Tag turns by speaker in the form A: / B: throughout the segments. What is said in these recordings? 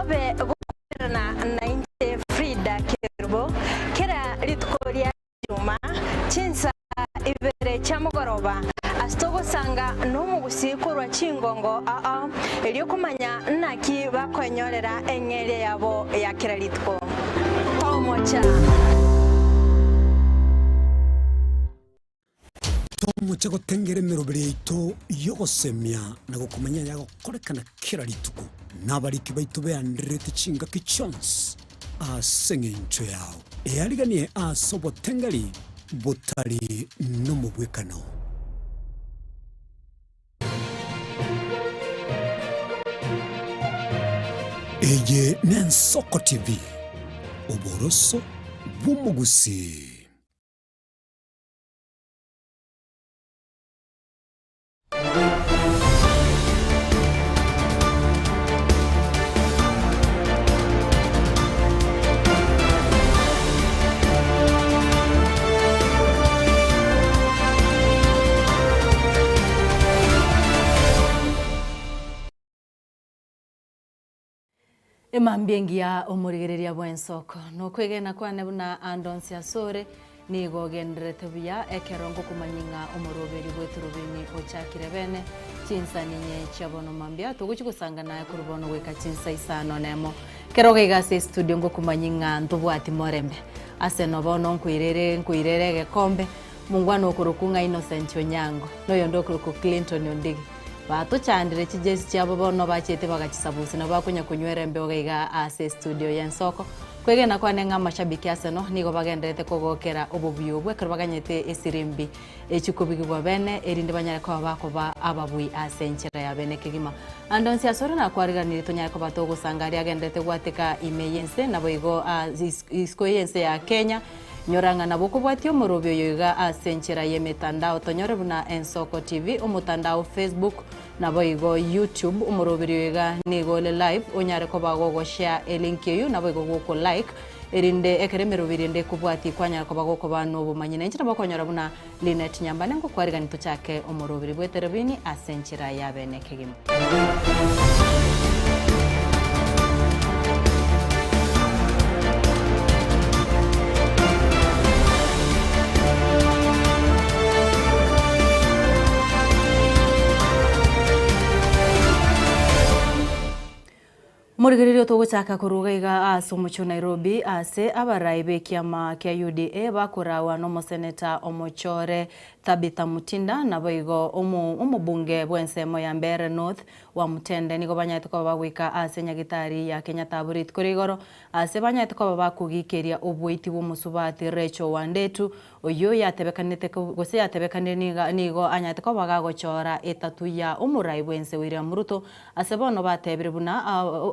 A: Obe gokwerana nainche Frida Kerubo kera rituko ria Ijumaa chinsa ibere chia mogoroba ase togosanga nomogusii korwa chingongo ao erio komanya naki bakoenyorera eng'eria yabo ya kera rituko. Tomocha!
B: Tomoche gotengera emeroberi yaito y'ogosemia na gokomanya ayagokorekana kera rituko, na abariki baito beandererete chingaki chionsi ase engencho yao. Eariganie ase obotengeri botari nomobwekano. Eye n'Ensoko TV, oboroso bw'omogusii.
C: Emambia engiya omorigereria bw'ensoko. Nokwegena kwane buna ande onsi asore nigo ogendererete buya ekero ngokomanyia ng'a omoroberi bw'eturubini ochakire bene chinsa ninye chia bono mambia togochi gosanga naye korwa bono goika chinsa isano nemo. Ekero iga ase estudio ngokomanyia ng'a ntobwati morembe ase no bono nkoirere nkoirere egekombe mongwana okorokwa ng'a Innocent Onyango na oyonde okorokwa Clinton Ondigi. Batochandire chijesi chiabo bono bachete bagachisabusia nabo bakonya konywera embeo iga ase estudio y'ensoko. Kwegena kwane ng'a amashabiki Arsenal nigo bagendererete kogokera obobuya obwo ekero baganyete esirimbi echio kobigigwa bene erinde banyare koba bakoba ababui ase enchera ya bene kegima. Ande onsi asore nakwariganirie tonyare koba togosanga aria agendererete gwateka ime y'ense naboigo isiko y'ense ya Kenya. Nyora ng'a nabo okobwatia omorobio oyo iga ase enchera y'emetandao tonyore buna Ensoko TV, omotandao Facebook, naboigo YouTube. Omoroberi oyo iga nigo ore live onyare koba gogoshare elink eyio naboigo goko like erinde ekero emeroberi ende ekobwatia kwanyara koba gokoba nobomanyi. Na inche nabo okonyora buna Linet Nyambane ngokwarigani tochake omoroberi bw'eterobini ase enchera y'abene kegima. Omorigererio togochaka korwa iga iga ase omochie o Nairobi ase abarai b'ekiama kia UDA bakorawa n'omoseneta omochore Tabitha Mutinda naboigo omobunge bw'ensemo ya Mbeere North wa Mutende nigo banyarete koba bagoika ase nyagitari ya Kenyatta abwo rituko ria igoro ase banyarete koba bakogikeria oboiti bw'omosubati Rachel Wandetu Oyio yatebekanete gose yatebekanire nigo nigo anyarete koba gagochora etatu ya omorai bw'ense William Ruto, ase bono batebire buna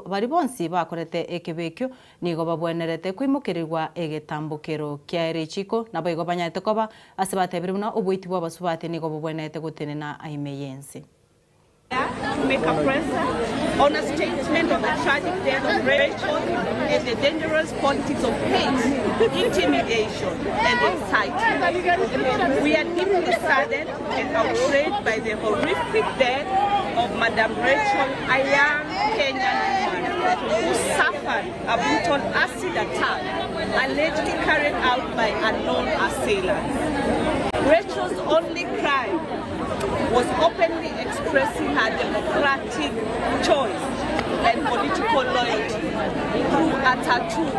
C: baria bonsi bakorete ekebe ekio nigo babwenerete koimokerigwa egetambokero kia richiko, naboigo banyarete koba ase batebire buna oboiti bw'abasubati nigo bobwenerete gotenena ime y'ense.
D: To make a presser on a statement on the tragic death of Rachel and the dangerous politics of hate, intimidation and excitement. We are deeply saddened and outraged by the horrific death of Madam Rachel, a young Kenyan woman who suffered a brutal acid attack allegedly carried out by unknown assailants. Rachel's only crime was openly expressing her democratic choice and political loyalty through a tattoo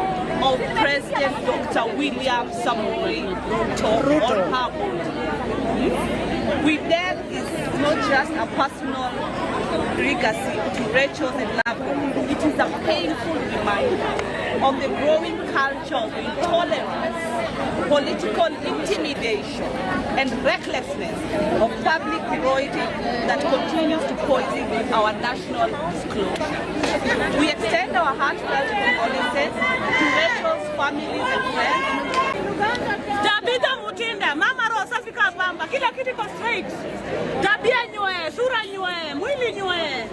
D: of President Dr. William Samoei Ruto on her body. We death is not just a personal legacy to Rachel and loved ones. It is a painful reminder of the growing culture of intolerance, political intimidation, and recklessness of public loyalty that continues to poison our national disclosure. We extend our heartfelt condolences to Rachel's families and friends.
E: Tabitha Mutinda, mama roho safi kama pamba, kila kitu iko straight. Tabia nywe, sura nywe, mwili nywe.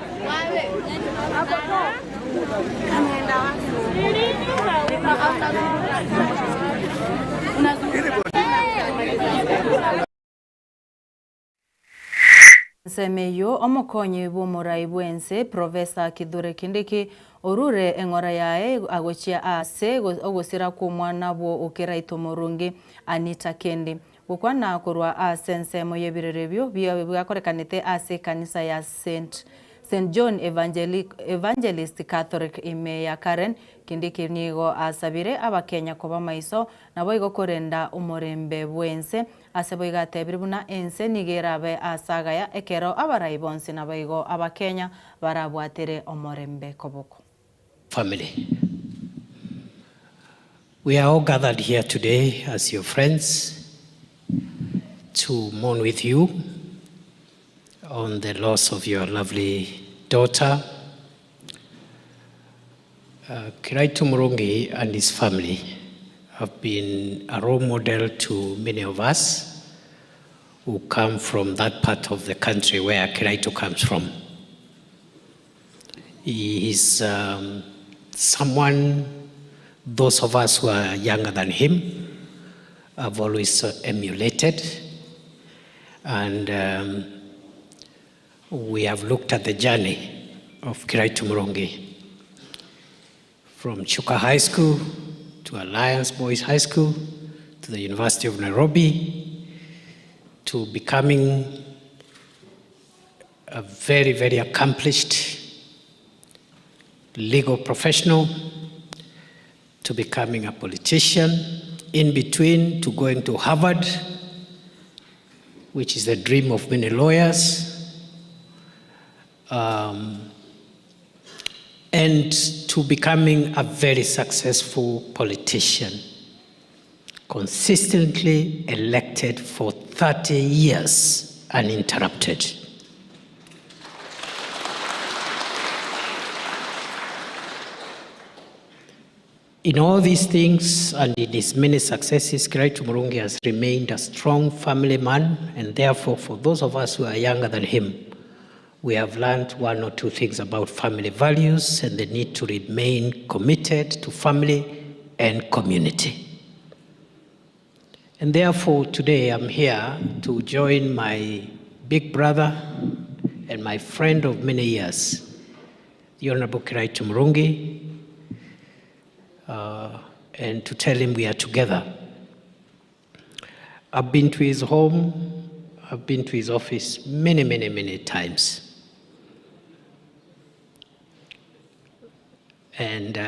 C: Ensemo eyio, omokonyi bw'omorai bw'ense, Professor Kithure Kindiki, Orure eng'ora yaye agochia aase ogosira kw'omwana bw'Okeraito Omorungi Anita Kendi. Gokwana korwa ase ensemo y'ebirero ebio biakorekanete ase ekanisa ya Saint Saint John Evangelist Catholic ime ya Karen, Kindiki nigo asabire Abakenya koba maiso naboigo korenda omorembe bw'ense. Ase boigo atebire buna ense nigo erabe ase agaya ekero abarai bonsi naboigo Abakenya barabwatere omorembe koboko.
F: Family. We are all gathered here today as your friends to mourn with you on the loss of your lovely daughter, Kiraitu Murungi and his family have been a role model to many of us who come from that part of the country where Kiraitu comes from. He is someone those of us who are younger than him have always emulated, and we have looked at the journey of Kiraitu Murungi from Chuka High School to Alliance Boys High School to the University of Nairobi to becoming a very, very accomplished legal professional, to becoming a politician, in between to going to Harvard, which is the dream of many lawyers, and to becoming a very successful politician, consistently elected for 30 years uninterrupted. In all these things and in his many successes, Kiraitu Murungi has remained a strong family man, and therefore for those of us who are younger than him, we have learned one or two things about family values and the need to remain committed to family and community. And therefore today I'm here to join my big brother and my friend of many years, the Honorable Kiraitu Murungi, and to tell him we are together. I've been to his home, I've been to his office many, many, many times. And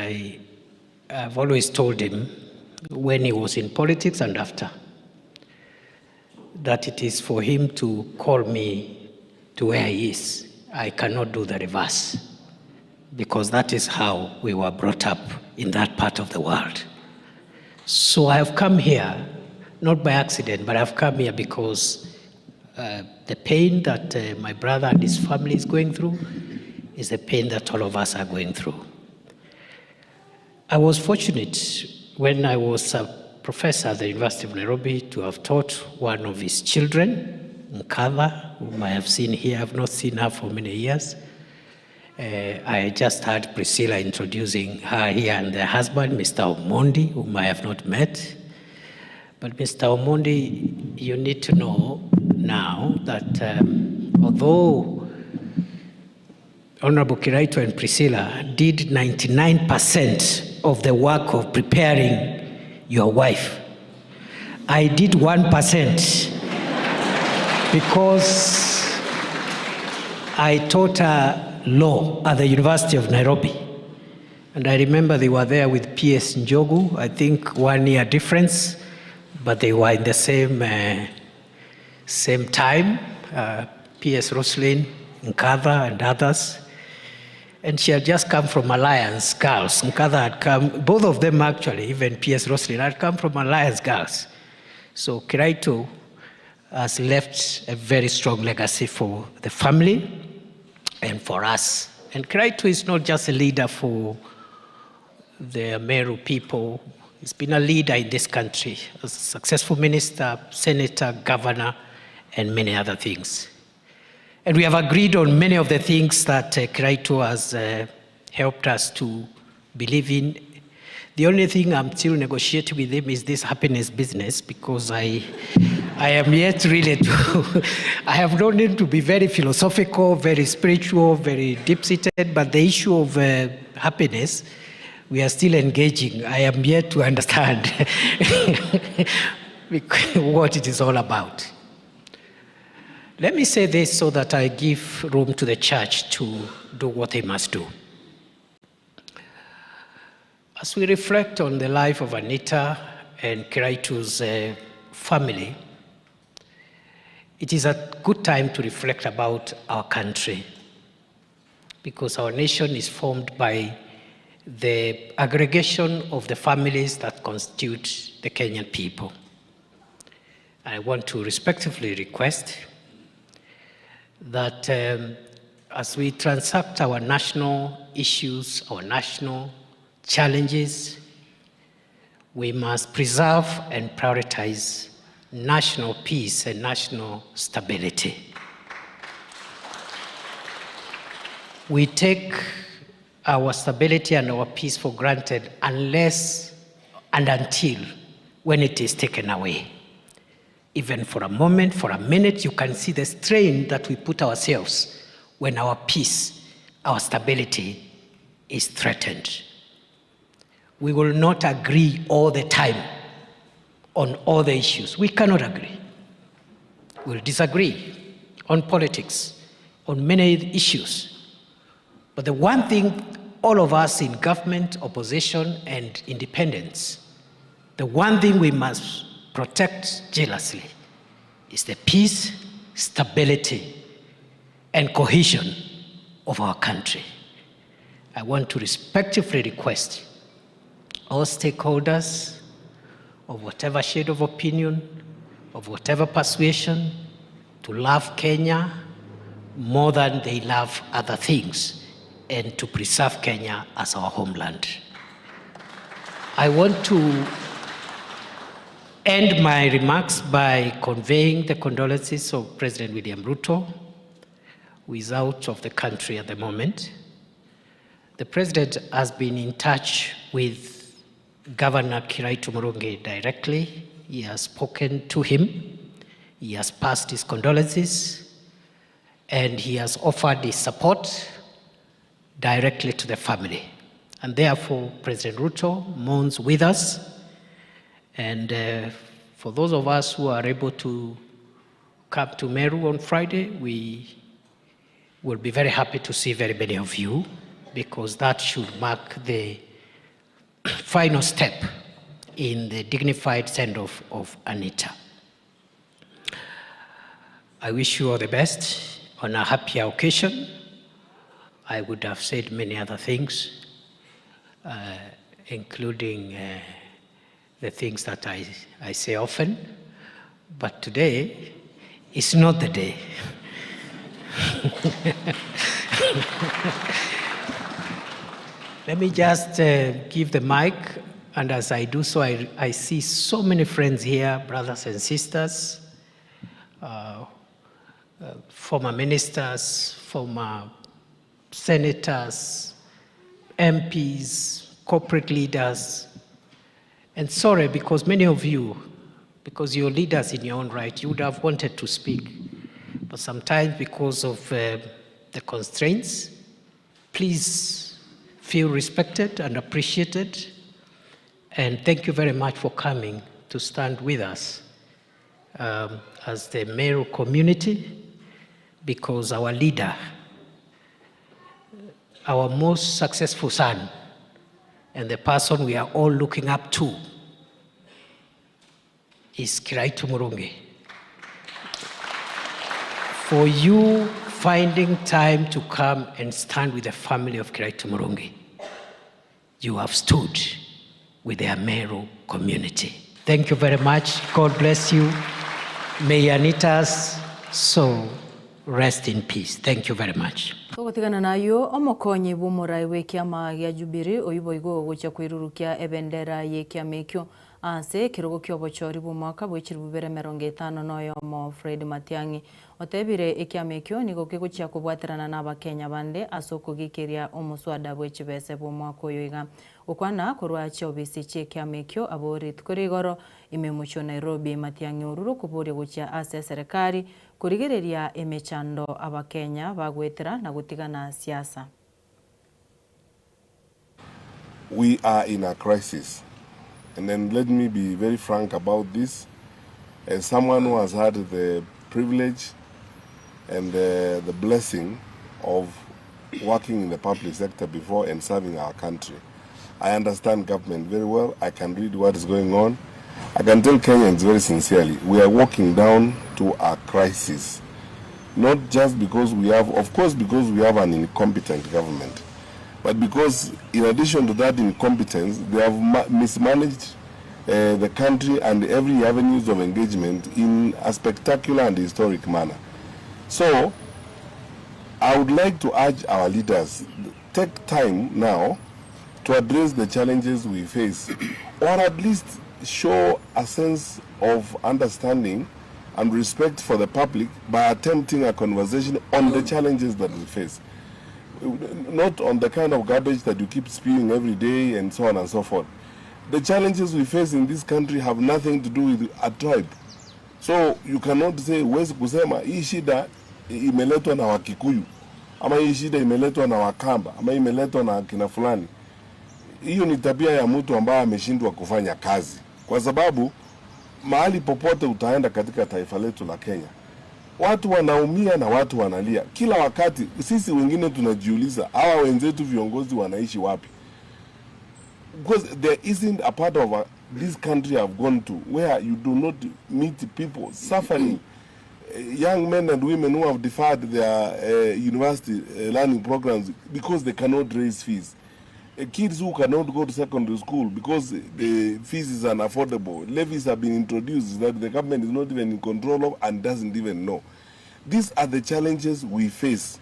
F: I've always told him, when he was in politics and after, that it is for him to call me to where he is. I cannot do the reverse, because that is how we were brought up in that part of the world. So I have come here, not by accident, but I've come here because the pain that my brother and his family is going through is the pain that all of us are going through. I was fortunate when I was a professor at the University of Nairobi to have taught one of his children, Nkatha, whom I have seen here. I've not seen her for many years. I just heard Priscilla introducing her here and her husband, Mr. Omondi, whom I have not met. But Mr. Omondi, you need to know now that although Honorable Kiraitu and Priscilla did 99% of the work of preparing your wife, I did 1% because I taught her law at the University of Nairobi. And I remember they were there with P.S. Njogu, I think 1 year difference, but they were in the same time, P.S. Roslyn, Nkatha, and others. And she had just come from Alliance Girls. Nkatha had come, both of them actually, even P.S. Roslyn, had come from Alliance Girls. So Kiraitu has left a very strong legacy for the family and for us. And Kiraitu is not just a leader for the Meru people. He's been a leader in this country, a successful minister, senator, governor, and many other things. And we have agreed on many of the things that Kiraitu has helped us to believe in. The only thing I'm still negotiating with him is this happiness business because I, I am yet really to, I have known him to be very philosophical, very spiritual, very deep seated, but the issue of uh, happiness, we are still engaging. I am yet to understand what it is all about. Let me say this so that I give room to the church to do what they must do. As we reflect on the life of Anita and Kiraitu's uh, family, it is a good time to reflect about our country because our nation is formed by the aggregation of the families that constitute the Kenyan people. I want to respectfully request that um, as we transact our national issues, our national challenges, we must preserve and prioritize national peace and national stability. We take our stability and our peace for granted unless and until when it is taken away. Even for a moment, for a minute, you can see the strain that we put ourselves when our peace, our stability is threatened. We will not agree all the time on all the issues. We cannot agree. We'll disagree on politics, on many issues. But the one thing all of us in government, opposition, and independence, the one thing we must protect jealously is the peace, stability, and cohesion of our country. I want to respectfully request all stakeholders of whatever shade of opinion, of whatever persuasion, to love Kenya more than they love other things and to preserve Kenya as our homeland. I want to end my remarks by conveying the condolences of President William Ruto, who is out of the country at the moment. The president has been in touch with Governor Kiraitu Murungi directly. He has spoken to him. He has passed his condolences and he has offered his support directly to the family. And therefore, President Ruto mourns with us. And uh, for those of us who are able to come to Meru on Friday, we will be very happy to see very many of you because that should mark the final step in the dignified send off of Anita. I wish you all the best on a happier occasion. I would have said many other things, uh, including uh, the things that I, I say often, but today is not the day. Let me just uh, give the mic, and as I do so, I, I see so many friends here, brothers and sisters, uh, uh, former ministers, former senators, MPs, corporate leaders. And sorry, because many of you, because you're leaders in your own right, you would have wanted to speak. But sometimes, because of uh, the constraints, please feel respected and appreciated. And thank you very much for coming to stand with us um, as the Meru community, because our leader, our most successful son, and the person we are all looking up to is Kiraitu Murungi. For you finding time to come and stand with the family of Kiraitu Murungi, you have stood with the Ameru community. Thank you very much. God bless you. May Anita's soul rest in peace. Thank you very much.
C: Togotigana nayo omokonyi bw'omorai bw'ekiama gia Jubilee oyio boigo ogochia koirurukia ebendera y'ekiama ekio. Ase ekerogo ki'obochori bw'omwaka bwe chilifu bibere emerongo etano na oyomo, Fred Matiang'i otebire ekiama ekio nigo kegochia kobwaterana n'Abakenya bande ase okogikeria omoswada bwe chibese bw'omwaka oyo iga. Gokwana korwa chiobisi chi'ekiama ekio abwo rituko rigoro ime omochie o Nairobi, Matiang'i orure okoboria gochia ase eserekari korigereria emechando Abakenya bagoetera na gotigana siasa.
G: We are in a crisis and then let me be very frank about this as someone who has had the privilege and the, the blessing of working in the public sector before and serving our country. I understand government very well. I can read what is going on. I can tell Kenyans very sincerely, we are walking down to a crisis. Not just because we have, of course, because we have an incompetent government, but because in addition to that incompetence, they have mismanaged uh, the country and every avenues of engagement in a spectacular and historic manner. So, I would like to urge our leaders, take time now to address the challenges we face, or at least show a sense of understanding and respect for the public by attempting a conversation on the challenges that we face. Not on the kind of garbage that you keep spewing every day and so on and so forth. The challenges we face in this country have nothing to do with a tribe. So you cannot say, huwezi kusema hii shida imeletwa na Wakikuyu ama hii shida imeletwa na Wakamba ama imeletwa na kina fulani. Hiyo ni tabia ya mtu ambaye ameshindwa kufanya kazi, kwa sababu mahali popote utaenda katika taifa letu la Kenya, watu wanaumia na watu wanalia kila wakati. Sisi wengine tunajiuliza hawa wenzetu viongozi wanaishi wapi? Because there isn't a part of a, this country I've gone to where you do not meet people suffering young men and women who have deferred their university learning programs because they cannot raise fees. Kids who cannot go to secondary school because the fees is unaffordable. Levies have been introduced that the government is not even in control of and doesn't even know. These are the challenges we face.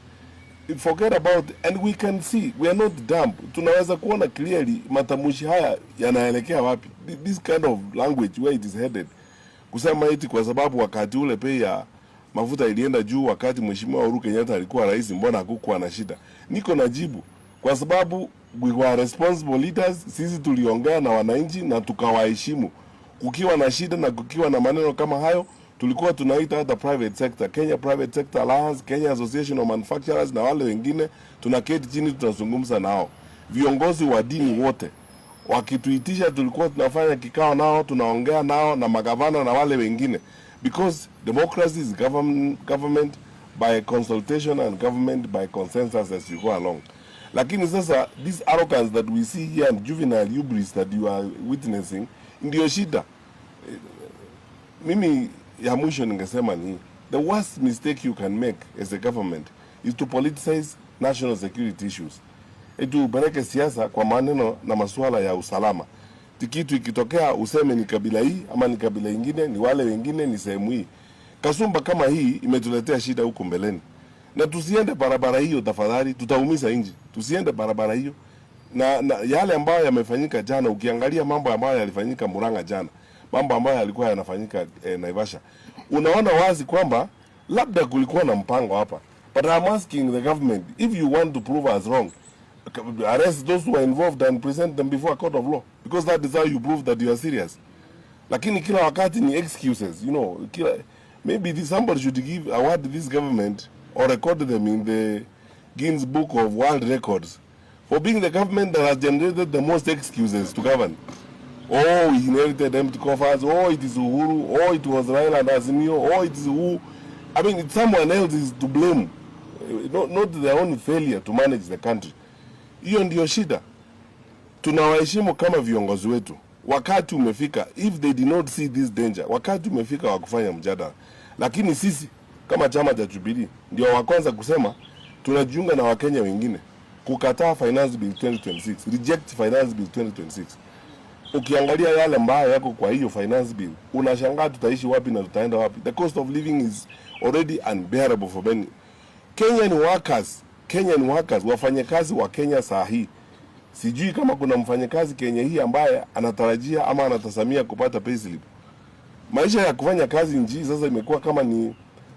G: Forget about, and we can see, we are not dumb. Tunaweza kuona clearly matamushi haya yanaelekea wapi. This kind of language where it is headed. Kusema eti kwa sababu wakati ule bei ya mafuta ilienda juu wakati Mheshimiwa Uhuru Kenyatta alikuwa rais, mbona hakukuwa na shida? Niko na jibu, kwa sababu we were responsible leaders. Sisi tuliongea na wananchi na tukawaheshimu. Kukiwa na shida na kukiwa na maneno kama hayo, tulikuwa tunaita hata private sector, Kenya Private Sector Alliance, Kenya Association of Manufacturers na wale wengine, tunaketi chini tunazungumza nao, viongozi wa dini wote wakituitisha, tulikuwa tunafanya kikao nao, tunaongea nao na magavana na wale wengine, because democracy is government by consultation and government by consensus as you go along. Lakini sasa this arrogance that we see here and juvenile hubris that you are witnessing ndio shida. Mimi ya mwisho ningesema ni the worst mistake you can make as a government is to politicize national security issues. Eti upeleke siasa kwa maneno na masuala ya usalama. Kitu ikitokea useme ni kabila hii ama ni kabila ingine, ni wale wengine, ni sehemu hii. Kasumba kama hii imetuletea shida huko mbeleni, na tusiende barabara hiyo tafadhali, tutaumiza nchi. Tusiende barabara hiyo na yale ambayo yamefanyika jana, ukiangalia mambo ambayo yalifanyika Murang'a jana, mambo ambayo yalikuwa yanafanyika Naivasha, unaona wazi kwamba labda kulikuwa na mpango hapa. But I'm asking the government if you want to prove us wrong, arrest those who are involved and present them before a court of law because that is how you prove that you are serious. Lakini kila wakati ni excuses, kila maybe this, somebody should give award this government or record them in the Guinness Book of World Records for being the government that has generated the most excuses to govern. Oh, we inherited empty coffers. Oh, it is Uhuru. Oh, it was Raila and Azimio. Oh, it is who. I mean, it's someone else is to blame, not their own failure to manage the country. Hiyo ndio shida. Tunawaheshimu kama viongozi wetu. Wakati umefika, if they did not see this danger, wakati umefika wa kufanya mjadala. Lakini sisi kama chama cha Jubilee ndio wa kwanza kusema tunajiunga na Wakenya wengine kukataa Finance Bill 2026, reject Finance Bill 2026. Ukiangalia yale ambayo yako kwa hiyo finance bill, unashangaa tutaishi wapi na tutaenda wapi. The cost of living is already unbearable for many Kenyan workers. Kenyan workers, wafanyakazi wa Kenya saa hii Sijui kama kuna mfanyakazi Kenya hii ambaye anatarajia ama anatazamia kupata payslip. Maisha ya kufanya kazi nchi sasa imekuwa kama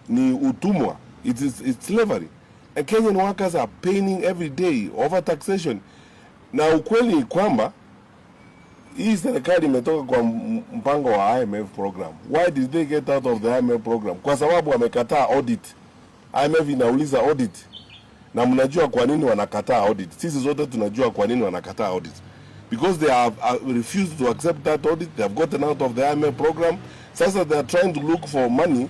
G: ni utumwa. It's slavery. And Kenyan workers are paying every day over taxation. Na ukweli ni kwamba hii serikali imetoka kwa mpango wa IMF program. Why did they get out of the IMF program? Kwa sababu wamekataa audit. IMF inauliza audit. Na mnajua kwa nini wanakataa audit. Sisi zote tunajua kwa nini wanakataa audit. Because they have refused to accept that audit, they have gotten out of the IMF program. Sasa they are trying to look for money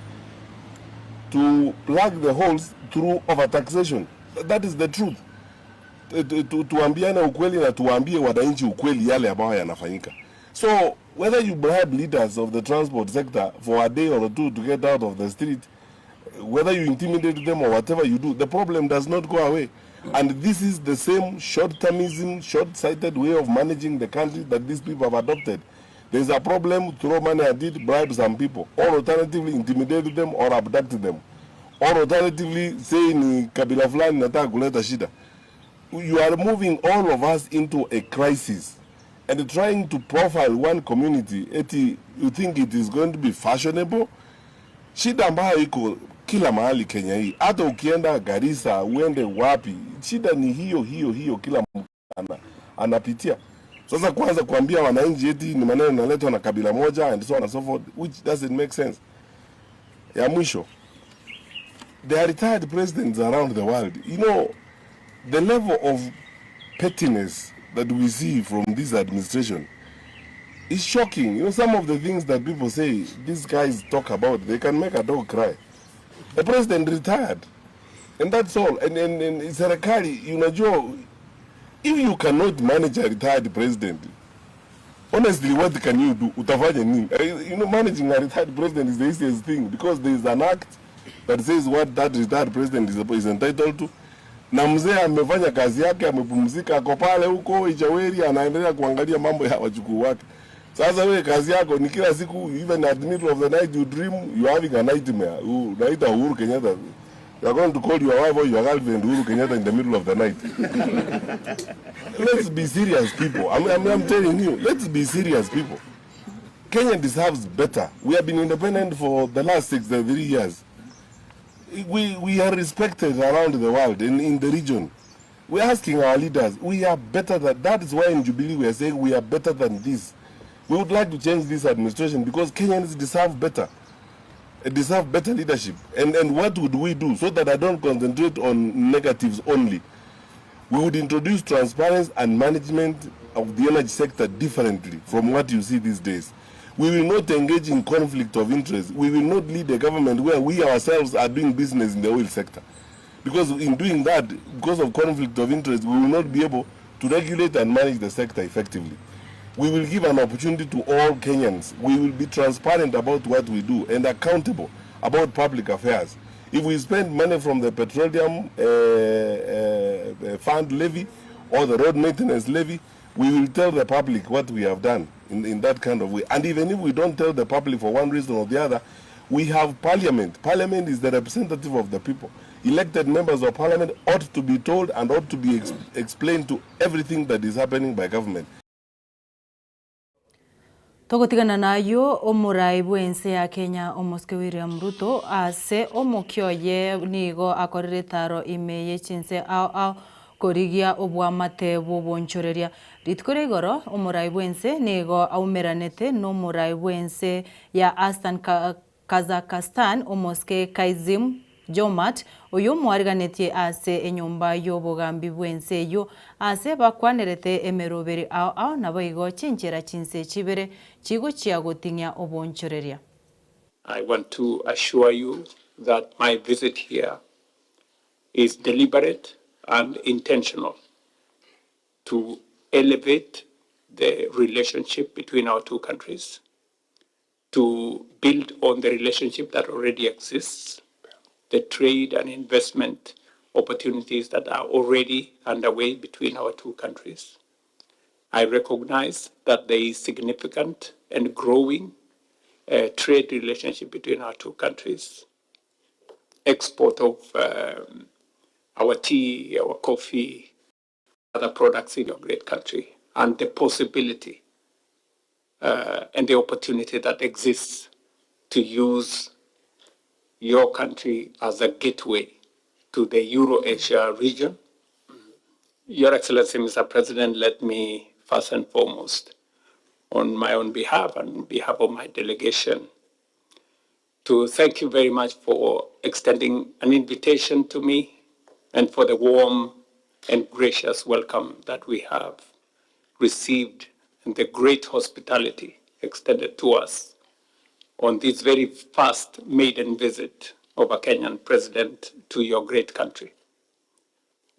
G: to plug the holes through overtaxation. That is the truth. Tuambiane ukweli na tuwaambie wananchi ukweli yale ambayo yanafanyika. So whether you bribe leaders of the transport sector for a day or two to get out of the street, whether you intimidate them or whatever you do, the problem does not go away. And this is the same short-termism, short-sighted way of managing the country that these people have adopted. There's a problem, throw money at it, bribe some people, or alternatively intimidate them or abduct them, or alternatively say ni kabila fulani nataka kuleta shida. You are moving all of us into a crisis and trying to profile one community eti you think it is going to be fashionable. Shida ambayo iko kila mahali Kenya hii, hata ukienda Garissa uende wapi, shida ni hiyo hiyo hiyo, kila mtu anapitia. Sasa kwanza kuambia wananchi eti ni maneno yanaletwa na kabila moja and so on and so forth, which doesn't make sense. Ya mwisho, there are retired presidents around the world. The level of pettiness that we see from this administration is shocking. Some of the things that people say, these guys talk about, they can make a dog cry. The president retired, and that's all. And serikali, unajua, if you cannot manage a retired president, honestly, what can you do? Utafanya nini? Managing a retired president is the easiest thing because there is an act that says what that retired president is entitled to. Na mzee amefanya kazi yake, amepumzika, ako pale huko Ichaweri, anaendelea kuangalia mambo ya wajukuu wake. Sasa wewe kazi yako ni kila siku, even at the middle of the night you dream you are having a nightmare. Unaita Uhuru Kenyatta. You are going to call your wife or your girlfriend Uhuru Kenyatta in the middle of the night. Let's be serious, people. I'm telling you, let's be serious, people. Kenya deserves better. We have been independent for the last 63 years. We are respected around the world and in the region. We're asking our leaders, we are better than, that is why in Jubilee we are saying we are better than this. We would like to change this administration because Kenyans deserve better. They deserve better leadership. And what would we do so that I don't concentrate on negatives only? We would introduce transparency and management of the energy sector differently from what you see these days. We will not engage in conflict of interest. We will not lead a government where we ourselves are doing business in the oil sector. Because in doing that, because of conflict of interest, we will not be able to regulate and manage the sector effectively. We will give an opportunity to all Kenyans. We will be transparent about what we do and accountable about public affairs. If we spend money from the petroleum fund levy or the road maintenance levy, we will tell the public what we have done in that kind of way. And even if we don't tell the public for one reason or the other, we have parliament. Parliament is the representative of the people. Elected members of parliament ought to be told and ought to be explained to everything that is happening by government.
C: Togotigana nayo omorai bwense ya Kenya omosike William Ruto ase omokioye nigo akorire taro ime yechinse ao ao korigia obwamate bw'obonchoreria rituko ria igoro omorai bwense nigo aumeranete na omorai bwense ya Astan Kazakhstan omosike Kaizim Jomart oyo mwariganetie ase enyomba y'obogambi bwense eyo ase bakwanerete emeroberi ao ao nabo igo chinchera chinse chibere chigochia goting'ia obonchoreria.
H: I want to assure you that my visit here is deliberate and intentional to elevate the relationship between our two countries, to build on the relationship that already exists, the trade and investment opportunities that are already underway between our two countries. I recognize that there is significant and growing trade relationship between our two countries. Export of our tea, our coffee, other products in your great country and the possibility uh, and the opportunity that exists to use your country as a gateway to the Euroasia region. Your Excellency, Mr. President, let me first and foremost, on my own behalf and on behalf of my delegation, to thank you very much for extending an invitation to me and for the warm and gracious welcome that we have received and the great hospitality extended to us on this very first maiden visit of a Kenyan president to your great country.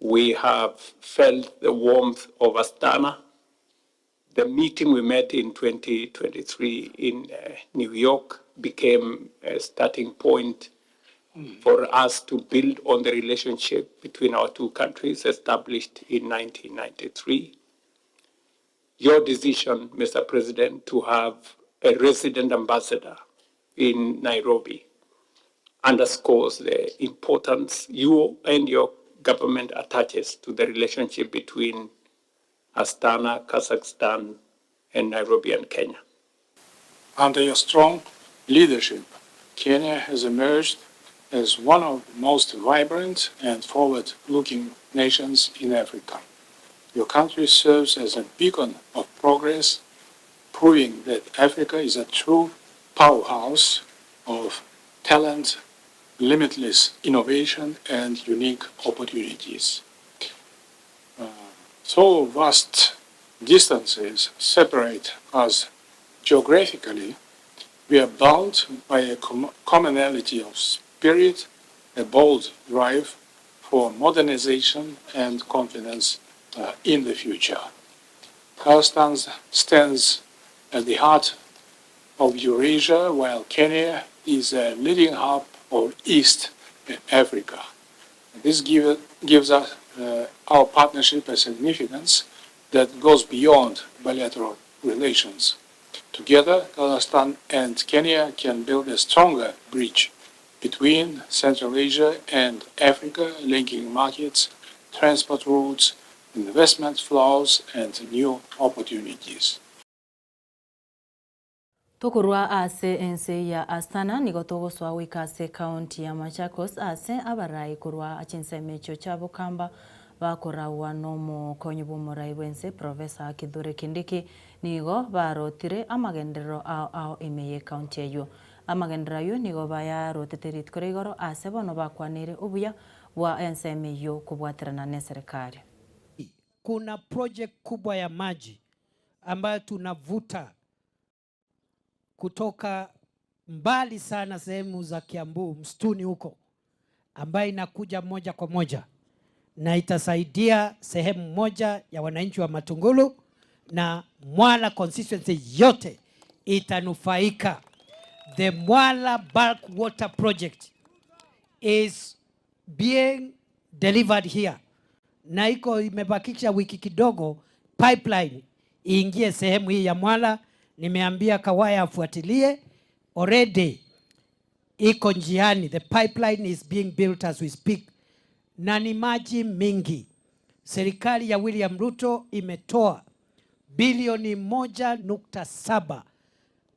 H: We have felt the warmth of Astana. The meeting we met in 2023 in New York became a starting point for us to build on the relationship between our two countries established in 1993. Your decision, Mr. President, to have a resident ambassador in Nairobi underscores the importance you and your government attaches to the relationship between Astana, Kazakhstan, and Nairobi and Kenya.
I: Under your strong leadership, Kenya has emerged as one of the most vibrant and forward-looking nations in Africa. Your country serves as a beacon of progress, proving that Africa is a true powerhouse of talent, limitless innovation, and unique opportunities. So vast distances separate us geographically, we are bound by a commonality of spirit, a bold drive for modernization and confidence in the future. Kazakhstan stands at the heart of Eurasia, while Kenya is a leading hub of East Africa. This gives us our partnership a significance that goes beyond bilateral relations. Together, Kazakhstan and Kenya can build a stronger bridge between Central Asia and Africa, linking markets, transport routes, investment flows, and new opportunities.
C: Tokorwa ase ense ya Astana nigo togosoa goika ase ekaunti ya Machakos ase abarai korwa chinsemo echio chia Bokamba bakoragwa nomokonyi bw'omorai bw'ense Professor Kithure Kindiki nigo barotire amagenderero ao ao ime y'ekaunti eyio. Amagenderero ayio nigo bayarotete rituko ria igoro ase bono bakwanire obuya bwa ensemo eyio kobwaterana neserekari.
F: Kuna project kubwa ya maji ambayo tunavuta kutoka mbali sana sehemu za Kiambu msituni huko, ambayo inakuja moja kwa moja na itasaidia sehemu moja ya wananchi wa Matungulu na Mwala constituency yote itanufaika. The Mwala Bulk Water Project is being delivered here na iko imebakisha wiki kidogo pipeline iingie sehemu hii ya Mwala. Nimeambia Kawaya afuatilie, already iko njiani, the pipeline is being built as we speak, na ni maji mingi. Serikali ya William Ruto imetoa bilioni 1.7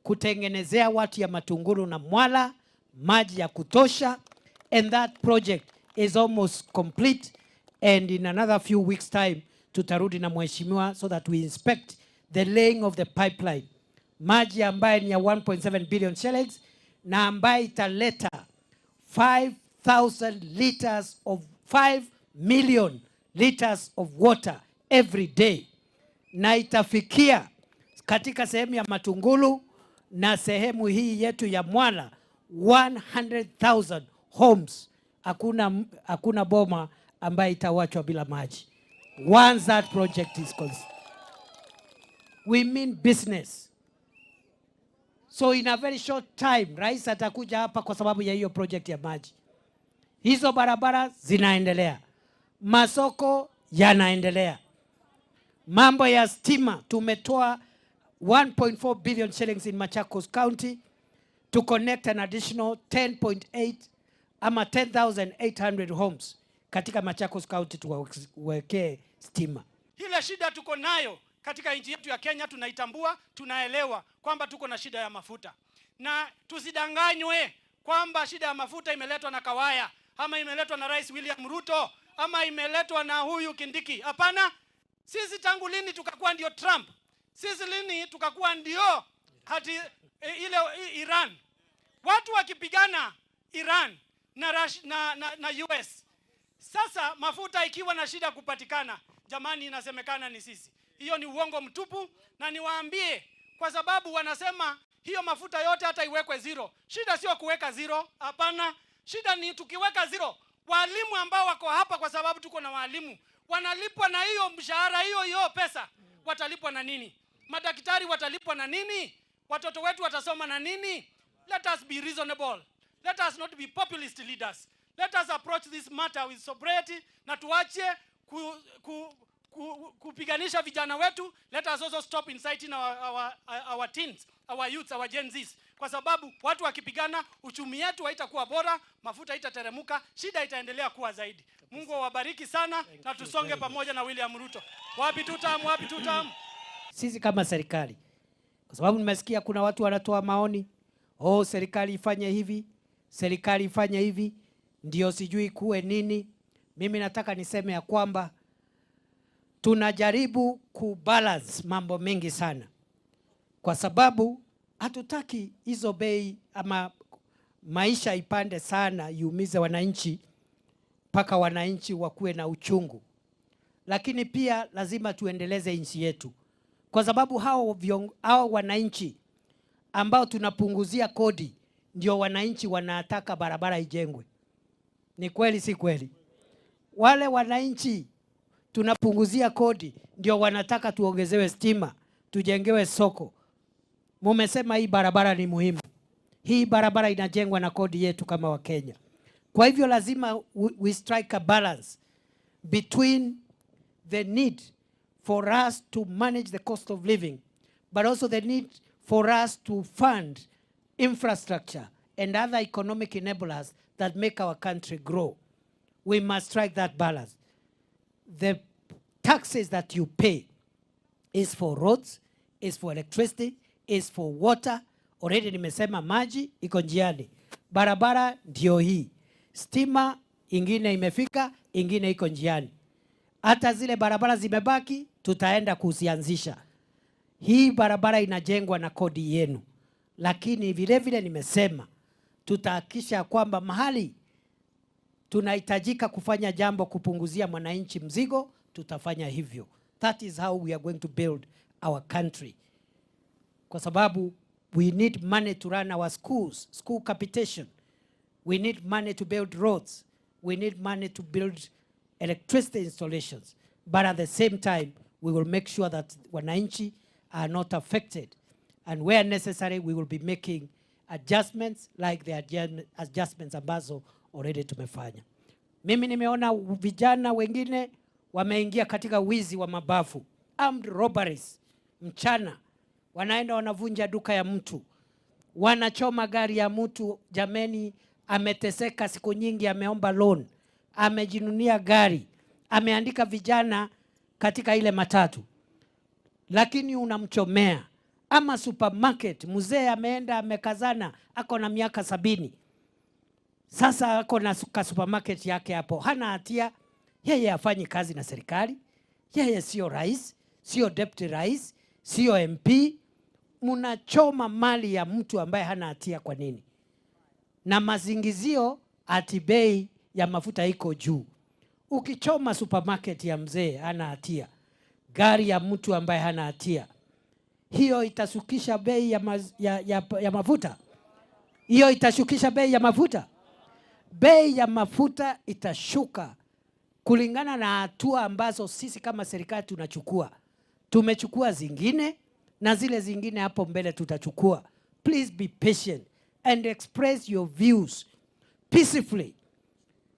F: kutengenezea watu ya Matungulu na Mwala maji ya kutosha, and that project is almost complete and in another few weeks time tutarudi na mheshimiwa so that we inspect the laying of the pipeline, maji ambaye ni ya 1.7 billion shillings na ambaye italeta 5000 liters of 5 million liters of water every day na itafikia katika sehemu ya Matungulu na sehemu hii yetu ya Mwala 100,000 homes. Hakuna boma ambaye itawachwa bila maji. Once that project is we mean business. So in a very short time, rais atakuja hapa kwa sababu ya hiyo project ya maji. Hizo barabara zinaendelea, masoko yanaendelea, mambo ya stima tumetoa 1.4 billion shillings in Machakos County to connect an additional 10.8 ama 10,800 homes katika Machakos County tuwawekee stima.
J: Ile shida tuko nayo katika nchi yetu ya Kenya tunaitambua, tunaelewa kwamba tuko na shida ya mafuta, na tusidanganywe kwamba shida ya mafuta imeletwa na Kawaya ama imeletwa na Rais William Ruto ama imeletwa na huyu Kindiki. Hapana, sisi tangu lini tukakuwa ndio Trump? Sisi lini tukakuwa ndio hati e, ile Iran? Watu wakipigana Iran na, Rush, na, na, na US sasa mafuta ikiwa na shida kupatikana, jamani, inasemekana ni sisi. Hiyo ni uongo mtupu, na niwaambie, kwa sababu wanasema hiyo mafuta yote hata iwekwe zero. Shida sio kuweka zero, hapana. Shida ni tukiweka zero, walimu ambao wako hapa, kwa sababu tuko na walimu wanalipwa na hiyo mshahara hiyo hiyo pesa, watalipwa na nini? Madaktari watalipwa na nini? Watoto wetu watasoma na nini? Let us be reasonable. Let us not be populist leaders. Let us approach this matter with sobriety na tuache ku, ku, ku, kupiganisha vijana wetu. Let us also stop inciting our, our, our teens, our youths, our Gen Zs, kwa sababu watu wakipigana, uchumi yetu haitakuwa bora, mafuta haitateremuka, shida itaendelea kuwa zaidi. Mungu awabariki sana na tusonge pamoja na William Ruto. Wapi tutam, wapi tutam?
F: Sisi kama serikali, kwa sababu nimesikia kuna watu wanatoa maoni, oh, serikali ifanye hivi, serikali ifanye hivi, ndio sijui kuwe nini. Mimi nataka niseme ya kwamba tunajaribu kubalance mambo mengi sana, kwa sababu hatutaki hizo bei ama maisha ipande sana iumize wananchi mpaka wananchi wakuwe na uchungu, lakini pia lazima tuendeleze nchi yetu, kwa sababu hao, hao wananchi ambao tunapunguzia kodi ndio wananchi wanataka barabara ijengwe. Ni kweli si kweli? Wale wananchi tunapunguzia kodi ndio wanataka tuongezewe stima, tujengewe soko. Mumesema hii barabara ni muhimu. Hii barabara inajengwa na kodi yetu kama Wakenya. Kwa hivyo lazima we strike a balance between the need for us to manage the cost of living but also the need for us to fund infrastructure and other economic enablers that make our country grow. We must strike that balance. The taxes that you pay is for roads, is for electricity, is for water. Already nimesema maji iko njiani, barabara ndio hii, stima ingine imefika, ingine iko njiani. Hata zile barabara zimebaki, tutaenda kuzianzisha. Hii barabara inajengwa na kodi yenu, lakini vile vile nimesema tutahakikisha kwamba mahali tunahitajika kufanya jambo kupunguzia mwananchi mzigo, tutafanya hivyo. That is how we are going to build our country, kwa sababu we need money to run our schools, school capitation. We need money to build roads. We need money to build electricity installations. But at the same time, we will make sure that wananchi are not affected. And where necessary, we will be making adjustments like the adjustments ambazo already tumefanya. Mimi nimeona vijana wengine wameingia katika wizi wa mabavu, armed robberies, mchana wanaenda wanavunja duka ya mtu, wanachoma gari ya mtu. Jameni, ameteseka siku nyingi, ameomba loan, amejinunia gari, ameandika vijana katika ile matatu, lakini unamchomea. Ama supermarket, mzee ameenda amekazana, ako na miaka 70 sasa ako na ka supermarket yake hapo, hana hatia yeye, hafanyi kazi na serikali, yeye sio rais, sio deputy rais, sio MP. Mnachoma mali ya mtu ambaye hana hatia kwa nini? Na mazingizio ati bei ya mafuta iko juu. Ukichoma supermarket ya mzee hana hatia, gari ya mtu ambaye hana hatia, hiyo itashukisha bei ya, maz, ya, ya, ya mafuta? Hiyo itashukisha bei ya mafuta? Bei ya mafuta itashuka kulingana na hatua ambazo sisi kama serikali tunachukua. Tumechukua zingine na zile zingine hapo mbele tutachukua. Please be patient and express your views peacefully.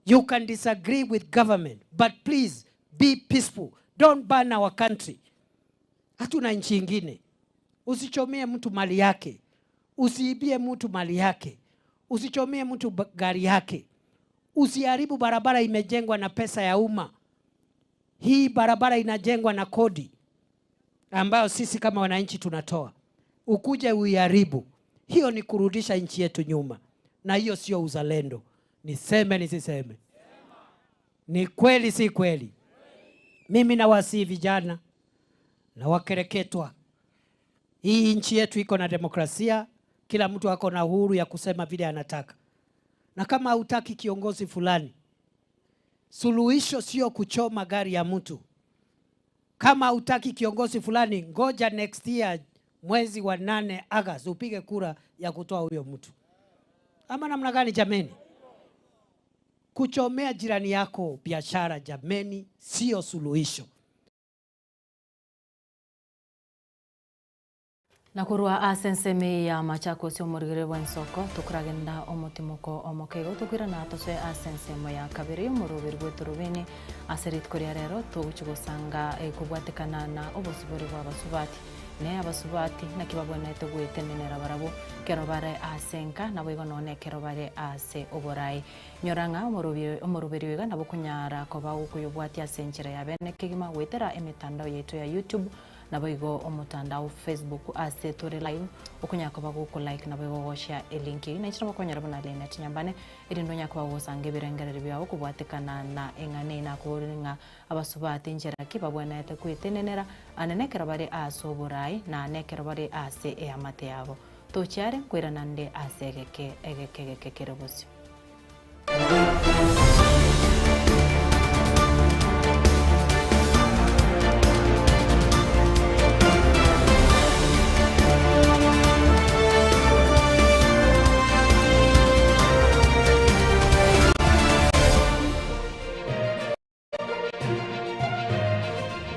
F: You can disagree with government, but please be peaceful. Don't burn our country. Hatuna nchi ingine. Usichomie mtu mali yake, usiibie mtu mali yake, usichomie mtu gari yake, usiharibu barabara imejengwa na pesa ya umma. Hii barabara inajengwa na kodi ambayo sisi kama wananchi tunatoa, ukuje uiharibu, hiyo ni kurudisha nchi yetu nyuma, na hiyo sio uzalendo. Niseme nisiseme? Ni kweli si kweli? Mimi nawasihi vijana na wakereketwa, hii nchi yetu iko na demokrasia, kila mtu ako na uhuru ya kusema vile anataka, na kama hutaki kiongozi fulani, suluhisho sio kuchoma gari ya mtu. Kama hutaki kiongozi fulani, ngoja next year mwezi wa 8 August upige kura ya kutoa huyo mtu. Ama namna gani jameni? Kuchomea jirani yako biashara jameni, sio suluhisho.
C: Na korwa ase ensemo eye ya Machakos omorigere bw'ensoko, tokoragenda omotimoko omoke igo tokoirana tosoe ase ensemo ya kabere y'omoroberi bw'etorobini ase rituko ria rero togochia gosanga ekobwatekana na obosibore bw'abasubati. Ne abasubati naki babwenerete gwetenenera barabwo ekero bare ase enka naboigo nonya ekero bare ase oborai. Nyora ng'a omoroberi oiga nabo okonyara koba gokoyobwatia ase enchera ya bene kegima goetera emetandao yaito ya YouTube, Naboigo omotandao Facebook ase tore live okonyara koba goko like naboigo goshare elink eyio nainche nabo okonyora buna Linet Nyambane erinde onyare koba gogosanga ebirengererio biao kobwatekana na eng'ana eye nakoborire ng'a abasubati nchera ki babwenerete gwetenenera ande nekero bare ase oborai na nekero bare ase eamate yabo. Tochiare nkoirana nde ase egeke egeke egeke kere bosio.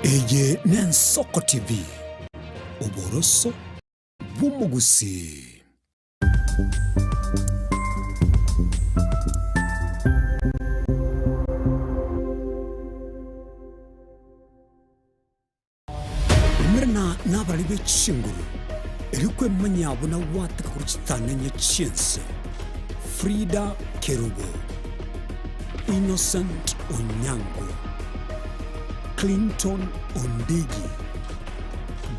B: Eye n'Ensoko TV, oboroso bw'omogusii. Umerana nabarari be chinguru, erio kwemanyia buna gwateka korwa chitang'anya chi'ense. Frida Kerubo, Innocent Onyango, Clinton Ondigi,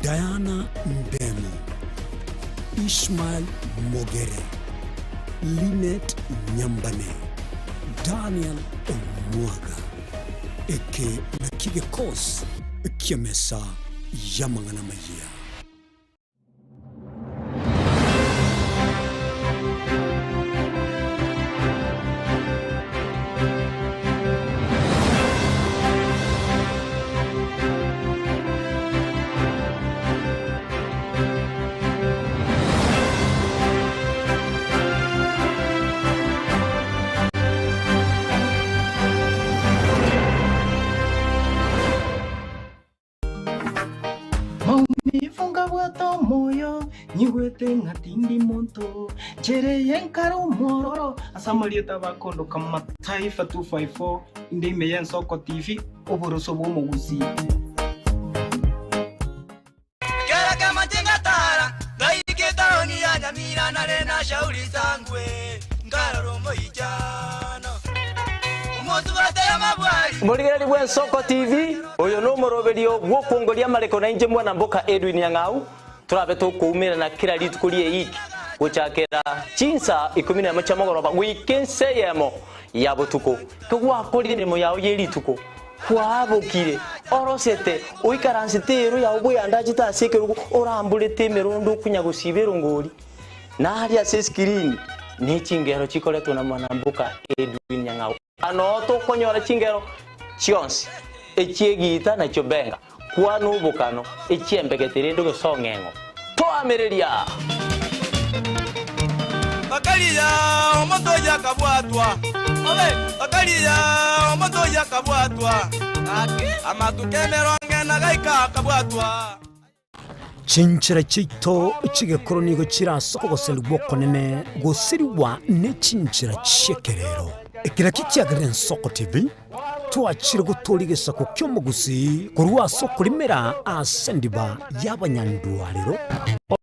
B: Diana Ndemo, Ishmael Mogere, Linet Nyambane, Daniel Omwaga. Eke nakio gekosi ki'emesa y'amang'ana amayia.
K: Maumivu ngabwate omoyo, nyigwete ng'a tindi monto, nchere eye nkare omwororo ase amarieta abakondoka Mataifa 254, inde ime y'Ensoko TV, oboroso bw'omogusii.
L: Kera kemanche ngatara, ngaika etaoni ya Nyamira nare na shauri sangwe, nkarora omoichano omosubate y'amabwari.
M: Morigereria bw'Ensoko TV, oyo nomoroberio bw'okwongoria amareko na inche mwana mboka Edwin Nyang'au, torabe tokoumerana kera rituko ri'eiki gochakera chinsa ikomi nemo chia mogoroba goika ense eyemo ya botuko. Kegwakorire emeremo yao ye rituko, Kwaabokire, orosete, oikaransete eero yao bweyandachete ase ekerogo, oramborete emerondo okonya gosiba erongori, na aria ase esikirini ne chingero chikoretwa na mwanamboka Edwin Nyang'au. Noo tokonyora chingero chionsi, echi'egiita na chiobenga, kwana obokano, echi'embegete rende gose ong'eng'o. Toamereria!
L: Bakaria omonto oyio akabwatwa, bakaria omonto oyio akabwatwa, amatuko emerongo ena gaika akabwatwa.
B: Chinchera chiaito chi'egekoro nigo chire ase ogoserigwa okonene goserigwa ne chinchera chi'ekerero. Eke nakio kiagerire Ensoko TV. Twachire gotooria egesaku ki'omogusii korwa ase okorimera ase endiba y'abanyandwarero.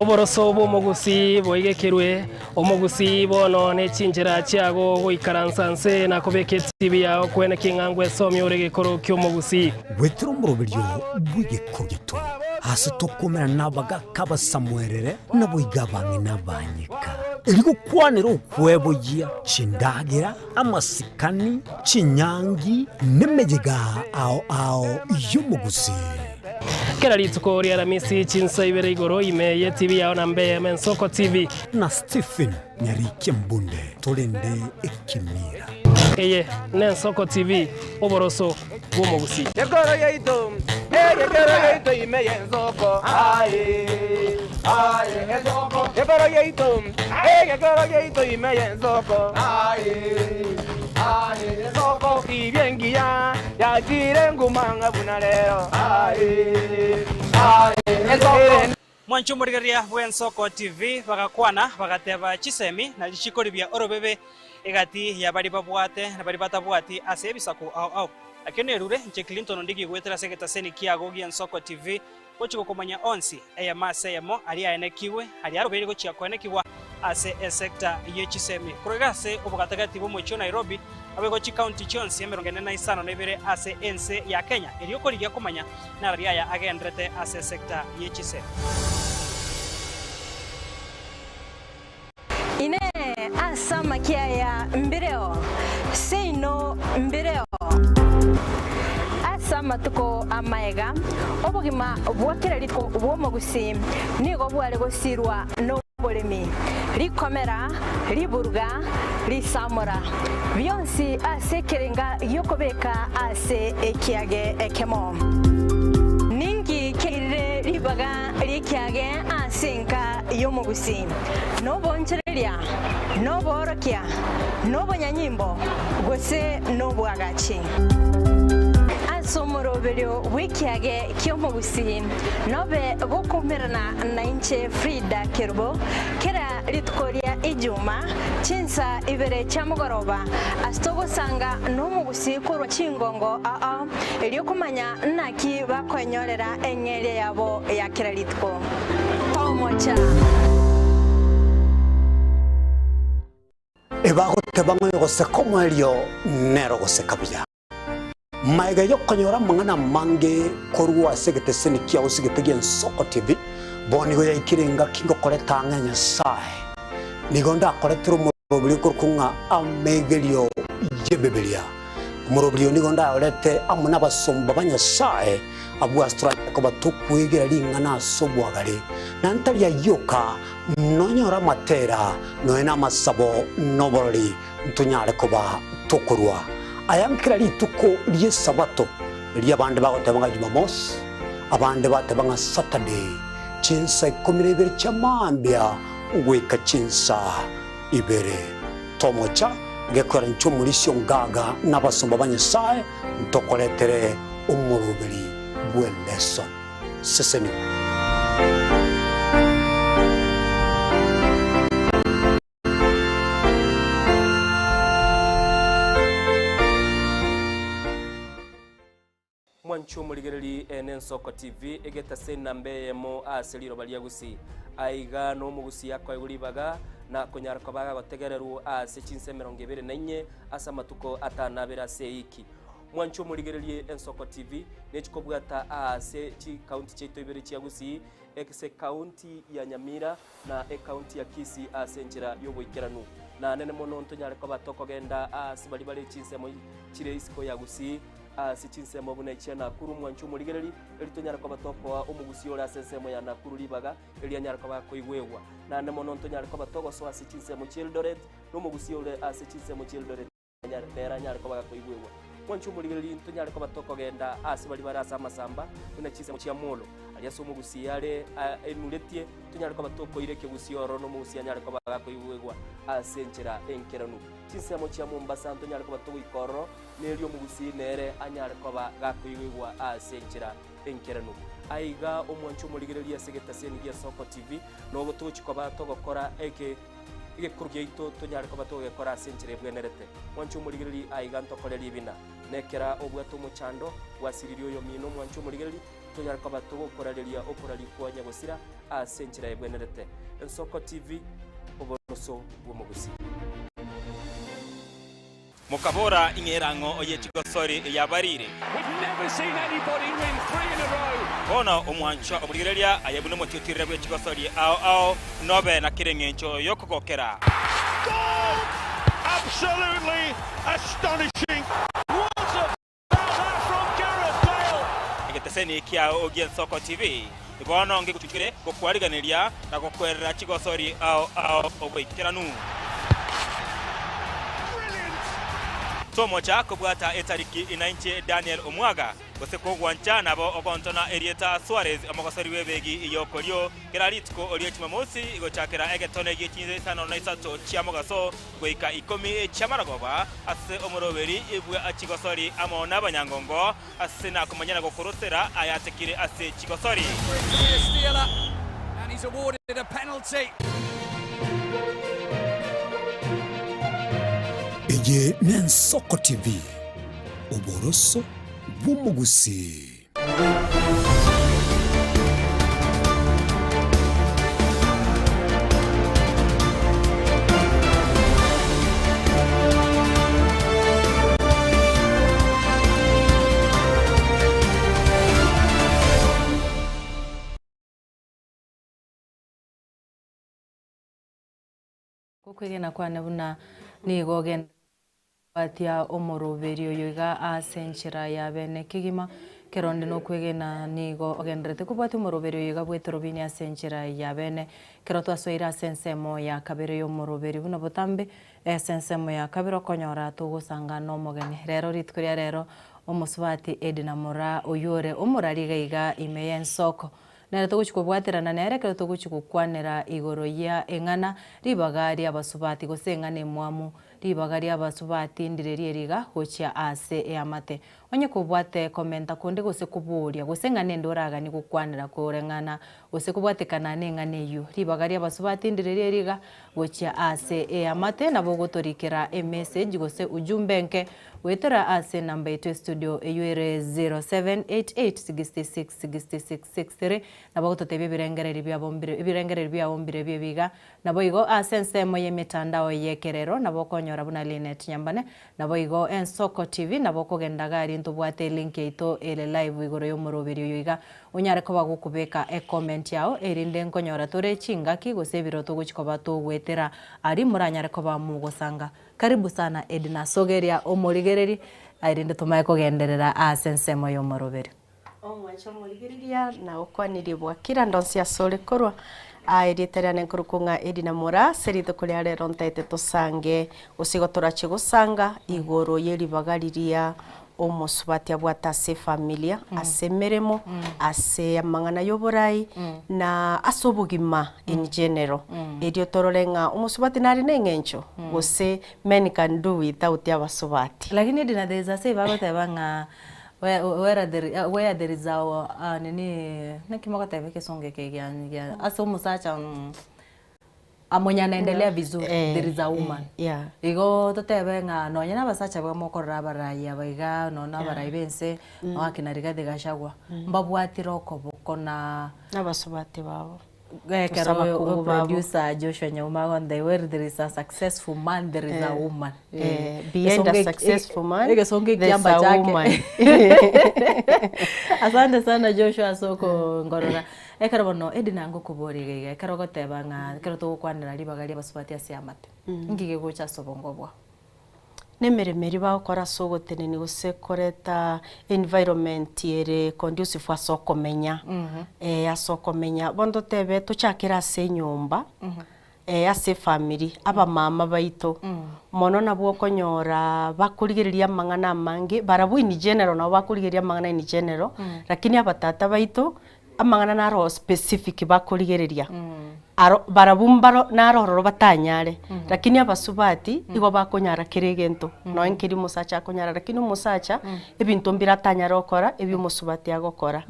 N: Oboroso bw'omogusii boigekerwe, omogusii bono ne chinchera chiago goikaransa nse na kobeka etibi yao kwene king'a ngwesomia ore gekoro ki'omogusii.
B: Goetera omoroberio bw'egekoro giaito, ase tokomerana nabagaaka abasamuerere, naboigo abang'ina abanyeka, erio gokwanera okweboyia chindagera, amasikani, chinyangi, nemeyega ao ao y'omogusii.
N: Kera rituko ria Aramisi chinsa ibere igoro ime ye TV yao na mbe Ensoko TV.
B: Na Stephen Nyarikia Mbunde torende ekemira.
N: Eye n'Ensoko TV, oboroso bw'omogusii.
L: Gekoro giaito, egekoro giaito ime y'ensoko, aye, aye, ensoko. Gekoro giaito, egekoro giaito ime y'ensoko, aye, aye, ensoko. Tibia engiya yachire nguma ng'a buna rero, aye, aye, ensoko.
O: Mwanche omorigereria bw'Ensoko TV bagakwana bagateba chisemi na chikoribia orobebe egati ya baria babwate na baria batabwati ase ebisaku ao ao. Nakio nerure inche Clinton Ondigi goetera ase egetaseni kiago gi'Ensoko TV gochia gokomanya onsi eyemo ase eyemo aria aenekigwe aria arobeire gochia koenekigwa ase esecta ye chisemi korwa iga ase obogatagati bw'omochie o Nairobi naboigo chikaunti chionsi 45 ase ense ya Kenya erio korigia komanya Narari aya agenderete ase esecta ye chisemi.
A: Inee! Ase amakia aya mbireo? Seino mbireo. Ase amatuko amaega, obogima bwa kera rituko bw'omogusii nigo bware gosirwa noboremi, rikomera, riburuga, risamora, bionsi ase ekerenga gi'okobeka ase ekiage ekemo. Ninki kiairire ribaga ri'ekiage ase enka y'omogusii? Noboonchoreria, noboorokia, nobonyanyimbo, gose nobwagachi? Ase omoroberio bw'ekiage ki'omogusii nobe gokoumerana nainche Frida Kerubo kera rituko ria Ijuma chinsa ibere chia mogoroba ase togosanga nomogusii korwa chingongo ao erio komanya naki bakoenyorera eng'eria yabo ya kera rituko. Tomocha!
B: Ebagoteba ng'a oyogoseka omoerio nere ogoseka buya. Magega y'okonyora amang'ana amange korwa ase egeteseni kiao ase egete gi'Ensoko TV, bono nigo yaikire engaki ngokoreta ang'e a Nyasae. Nigo ndakoretere omoroberio okorokwa ng'a Amegerio y'Ebibilia. Omoroberio oyo nigo ndayorete amo nabasomba ba Nyasae, abwo ase toranyare koba tokwegera ring'ana ase obwagare, na ntari ayio oka, nonyore amatera, nonya namasabo, na oborori. ntonyare koba tokorua aya nkera rituko ri'Esabato, erio abande bagoteba ng'a Jumamosi, abande bateba ng'a Saturday, chinsa 12 chia mambia goika chinsa ibere. Tomocha gekoera inche omorisia ongaga na abasomba ba Nyasae ntokoretere omoroberi bw'eleson. Sesenigwa.
P: Mwanche omorigereri ene Ensoko TV egetase enamba eyemo ase riroba ria Gusii. Aiga nomogusii akoegwa ribaga na konyara koba agotegererwa ase chinsa 24 ase amatuko atano abere ase eiki. Mwanche omorigererie Ensoko TV nechikobwata ase chikaunti chiaito ibere chia Gusii ase ekaunti ya Nyamira na ekaunti ya Kisii ase enchera y'oboikeranu. Na nene mono ntonyare koba tokogenda aase baria bare chinsemo chire isiko ya Gusii, ase chinsemo buna echia Nakuru, mwanche omorigereri, erio tonyare koba tokoa omogusii ore ase ensemo ya Nakuru ribaga, erio anyare koba akoigwegwa. Naende mono ntonyare koba togosoa ase chinsemo chi'Eldoret, na omogusii ore ase chinsemo chi'Eldoret. nere anyare koba gakoigwegwa. Mwanche omorigereria, ntonyare koba tokogenda aase baria bare ase amasamba, buna chinsemo chia Molo, aria ase omogusii are enuretie, tonyare koba tokoira ekegusii ororo na omogusii anyare koba gakoigwegwa ase enchera enkeranu. Chinsemo chia Mombasa ntonyare koba togoika ororo, na erio omogusii nere anyare koba gakoigwegwa ase enchera enkeranu. Aiga omwanche omorigereria ase egetaseni gia Soko TV, nogo togochia koba togokora eke. Egekoro giaito tonyare koba togegekora ase enchera ebwenerete. Mwanche omorigereria aiga ntokore ribina. Nekera obwate omochando, gwasiririe oyomino mwanche omorigereria, tonyare koba togokorareria okoraria kwa nyagosira ase enchera ebwenerete. Ensoko TV, oboroso bw'omogusii.
Q: Mokabora, Ing'era ng'o oye chigosori eyabarire? Bono omwanchwa omorigereria aye buna omotiotirere bwe chigosori ao ao, nobe na kera engencho y'okogokera. Egeteseni kiao gi'Ensoko TV bono ngegochukire gokwariganeria na gokwerera chigosori ao ao oboikeranu. Tomocha kobwata etariki inainche Daniel Omwaga, gose kogwancha nabo ogontona erieta Suarez omogosori bw'ebegi y'okorio kera rituko rie Jumamosi gochakera egetone gie chinsa isano na isato chia mogaso goika ikomi chi'amaragoba ase omoroberi bwa chigosori amo nabanyangongo ase nakomanya na gokorosera ayatekire ase chigosori.
B: Eye n'Ensoko TV, oboroso bw'omogusii.
C: Okwegena kwane buna nigo ogenderete omoroberio oyo iga ase enchera ya bene kegima, ekero onde nokwegena nigo ogenderete kobwatia omoroberio oyo iga bw'etorobini ase enchera ya bene. Ekero twasoire ase ensemo ya kabere y'omoroberio buna botambe, ase ensemo ya kabere okonyora togosanga nomogeni. Rero rituko ria rero omosubati Edna Moraa oywo ore omorari iga iga ime y'ensoko. Nere togochia kobwaterana nere ekero togochia gokwanera igoro ya eng'ana ribaga ri'abasubati, gose eng'ana emwamu, ribaga ri'abasubati ndire ri'eriga gochia ase eamate. Onye kobwate komenta konde gose koboria, gose eng'ana ende oraganie gokwanera koreng'ana gose kobwatekana neng'ana eyio, ribaga ri'abasubati ndire ri'eriga gochia ase eamate, nabo ogotorikera emessage gose ujumbe enke Goetera ase enamba yaito estudio eyio ere 0788666663 nabo ogototebia ebirengererio biabo mbire ebirengererio biao mbire bie ebiga. Naboigo ase ensemo y'emetandao y'ekerero nabo okonyora buna Linet Nyambane, naboigo Ensoko TV nabo okogenda iga aria ntobwate elink yaito ere live igoro y'omoroberi oyo iga onyare koba gokobeka ecomment yao erinde nkonyora tore chingaki gose ebiroto gochi koba togoetera aria moranyare koba mogosanga Karibu sana Edna sogeria omorigereri erinde tomae kogenderera ase ensemo y'omoroberi.
R: Omwanche omorigereria na gokwanirie bwakire ande onsi ase ore korwa. Aa erieta riane nkorokwa ng'a Edna Moraa ase rituko ria rero ntaete tosange gose igo torache gosanga igoro ye ribaga riria omosubati abwate ase efamilia, ase emeremo, ase amang'ana y'oborai, na ase obogima in general. Erio torore ng'a omosubati nare na eng'encho gose men can do without abasubati.
C: Lakini Edna there is a say bagoteba ng'a where where there where there is a nini naki mogoteba egesongo eke gia gia ase omosacha Mwenye anaendelea vizuri
R: Eh,
C: there is a woman.
R: eh, yeah.
C: Igo totebe ng'a nonye na abasacha iga mokorora abarai aba iga nonye na abarai ba ense, nonye akina Rigathi Gachagua, mbabwatire okoboko na
R: Nabasubati babo.
C: ekero
R: Gose abakungu babo.
C: producer Joshua Nyauma agontebia where there is a successful man there is a
R: Eh,
C: woman.
R: eh, behind a successful man,
C: egesongo
R: there's
C: ekiamba
R: a
C: chake.
R: woman.
C: Asante sana Joshua ase okongorora. Ekero bono Edna ngokoboria iga iga, ekero ogoteba ng'a ekero togokwanera ribaga ri'abasubati ase amate, inki gegocha ase obongo bwao?
R: Nemeremo eria bagokora ase ogotenenia gose koreta environment ere conducive ase okomenya, ase okomenya. Bono totebe tochakere ase enyomba, ase efamiri, abamama baito, mono nabwo okonyora bakorigereria amang'ana amange, barabwo in general nabo bakorigereria amang'ana in general, lakini abatata baito, amang'ana naro specific bakorigereria, aro barabwo mbaro naro ororo batanyare, lakini abasubati igo bakonyara kera egento, nonye nkeri omosacha akonyara, lakini omosacha, ebinto mbire atanyare gokora ebi omosubati agokora.